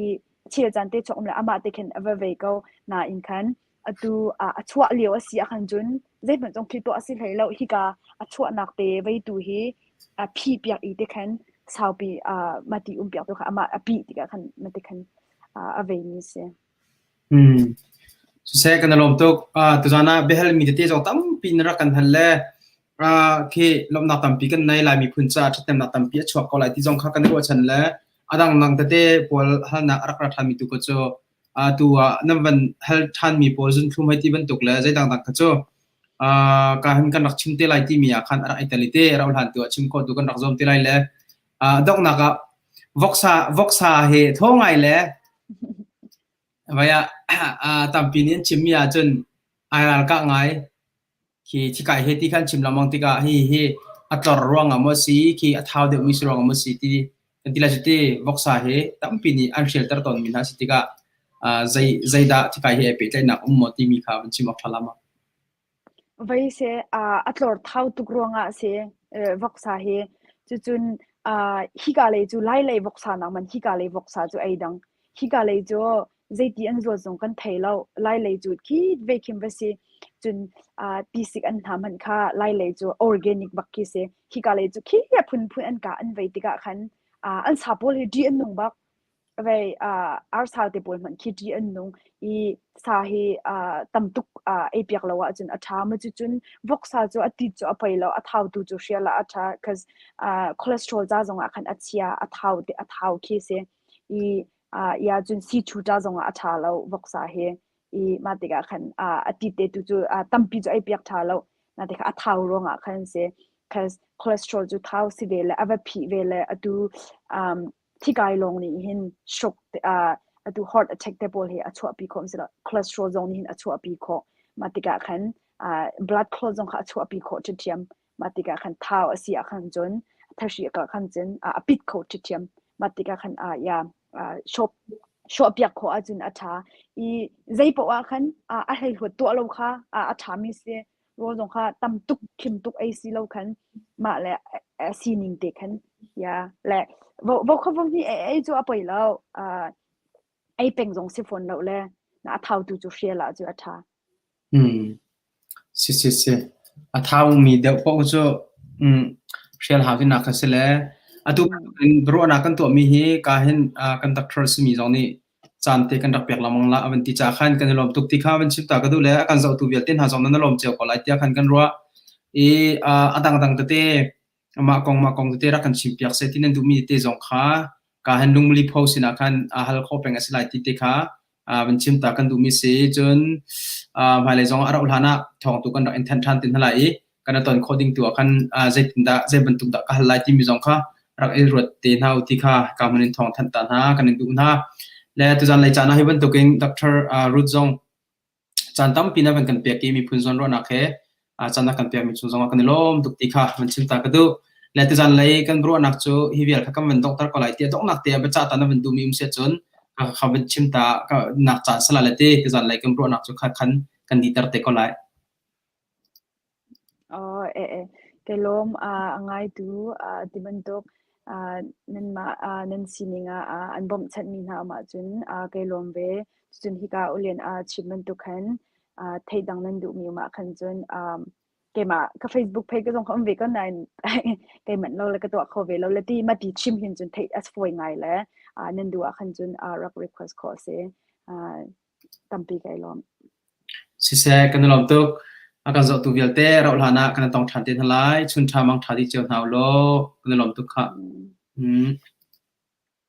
i chel caan te chuak um le amah te khin a va vei ko nain khan atu a chuah lio a si ahkhan cun zeihmanh zong khi tuah a si hlei lo hika a chuahnak te vei tu hi a phi piak i te khan saupi mati um piak tu kha amah a pih tikah khan mati khan a veimi si. Siseh kan i lawm tuk. Tuzaan ah biahalmi tete zong tampi na rak kan hal le khi lawmhnak tampi kan nei. Lai miphun caah ṭhathnemnak tampi a chuak ko lai ti zong kha kan i ruahchan le a dangdang tete pawl halnak a rak ra ṭhanmi tu kha cu atu ah nan van hal ṭhanmi pawl zunthlum hei ti bantuk le zei dangdang kha cu ka hin kan rak chim te lai timi ah khan a rak i tel i te rauh hlan tu ah chim khawh tu kan rak zuam te lai le donghnak ah voksa voksa he thaw ngai le Vai ah tampi nih an chimmi ahcun ai ralkah ngai. Khi thikai he ti khan chim lengmang tikah hi hi a tlor ruangah maw si, khi a thau deuhmi si ruangah maw si ti kan ti lai cu ti voksa hi tampi nih an hrialter tawnmi hna si tikah zei zeidah thikai he ai pehtlaihnak um maw timi kha van chim awk ṭha la maw? Vei seh a tlor thau tuk ruangah a si voksa hi. Cucun hika lei cu Lailei voksa nak man hika lei voksa cu ei dang. Hika lei cu zeiti an zuat zong kan thei lo. Lailei cu khi ve khin va si. Cun tisik an hna hmanh kha Lailei cu organic bak khi si. Hika lei cu khi a phunphun an kah an vei tikah khan an sa pawl hi ṭih an nung bak. Vei arsa te pawl hmanh khi ṭih an nung i sa hi tam tuk ei piak lo ahcun a ṭha. Ma cucun voksa cu a tit cu a poi lo, a thau tu cu hrial ah a ṭha. Cause cholesterol ca zongah khan a chia, a thau te a thau khi si. I ia cun sichu ca zongah a ṭha lo voksa hi. I mah tikah khan a tit te tu cu tampi cu ei piak ṭha lo. Na tikha a thau ruangah khan si. Cause cholesterol cu thau si ve le a va phih ve le atu Thikai lawng nih hin stroke atu heart attack te pawl hi a chuahpi khawh an si lo. Cholesterol zong nih hin a chuahpi khawh. Mah tikah khan blood clot zong kha a chuahpi khawh ṭhiamṭhiam. Mah tikah khan thau a si ah khan cun thahri a kal khan cun a pit kho ṭhiamṭhiam. Mah tikah khan yeah shop shawhpiak khawh ahcun a ṭha. I zei paoh ah khan a hleihluat tuah lo kha a ṭhami si. Rawl zong kha tam tuk khim tuk ei si lo khan mah le a sining te khan ya le vo kha vo hi ei cu a poi lo ei peng zong si fawn lo le a thau tu cu hrial ah cu a ṭha. Hmm. Si si si. A thau mi deuh paoh cu hrial hau tinak kha si le atu in ruahnak kan tuahmi hi ka hin kan doctor simi zong nih caan te kan rak pek lengmang la a van ti caah khan kan i lawm tuk ti kha van chim ta ka duh le a kan zohtu vialte hna zong nan i lawm cio ko lai tiah khan kan ruah i a dangdang tete mah kong mah kong tete rak kan chim piak seh ti nan duhmi tete zong kha ka han lungmuli pho sinah khan hal khawh peng a si lai ti te kha van chim ta kan duhmi si cun hmailei zong a rauh hlan ah thawng tu kan rak in thanh ṭhan te hna lai i kan i ton khawh ding tu ah khan zeitindah zei bantuk dah ka hal lai timi zong kha rak i ruat te hna u ti kha ka hmun in thawng thanh ta hna kan in duh hna. Le tuzan lei caan ah hi bantukin Dr. Ruth zong Caan tampi na van kan pek i miphun zawnruahnak he caan na kan pekmi cung zongah kan i lawm tuk ti kha van chim ta ka duh. Le tuzan lei kan ruahnak cu hi vial kha kan van donghter ko lai tiah donghnak te ah biacah ta na van duhmi um siah cun kha van chim ta nak caan sala le ti tuzan lei kan ruahnak cu kha khan kan dihter te ko lai. Aw, eh eh, ka lawm a ngaitu ti bantuk nanmah nan sining ah an bawmhchanhmi hna um ahcun kai lawm ve. Cun hika ulian chim bantuk khan theih dang nan duhmi um ah khan cun keimah ka Facebook page ka zong ka um ve ko nain kai manh lo le ka tuah kho ve lo le ti ma ti chim hin cun theih a fawi ngai le nan duh ah khan cun rak request khawh a si. Tampi kai lawm. Siseh, kan i lawm tuk. A kan zohtu vialte rauh hlan ah kan i tong ṭhan te hna lai. Chun ṭha mang ṭha dih cio hna u law kan i lawm tuk khah. Mm.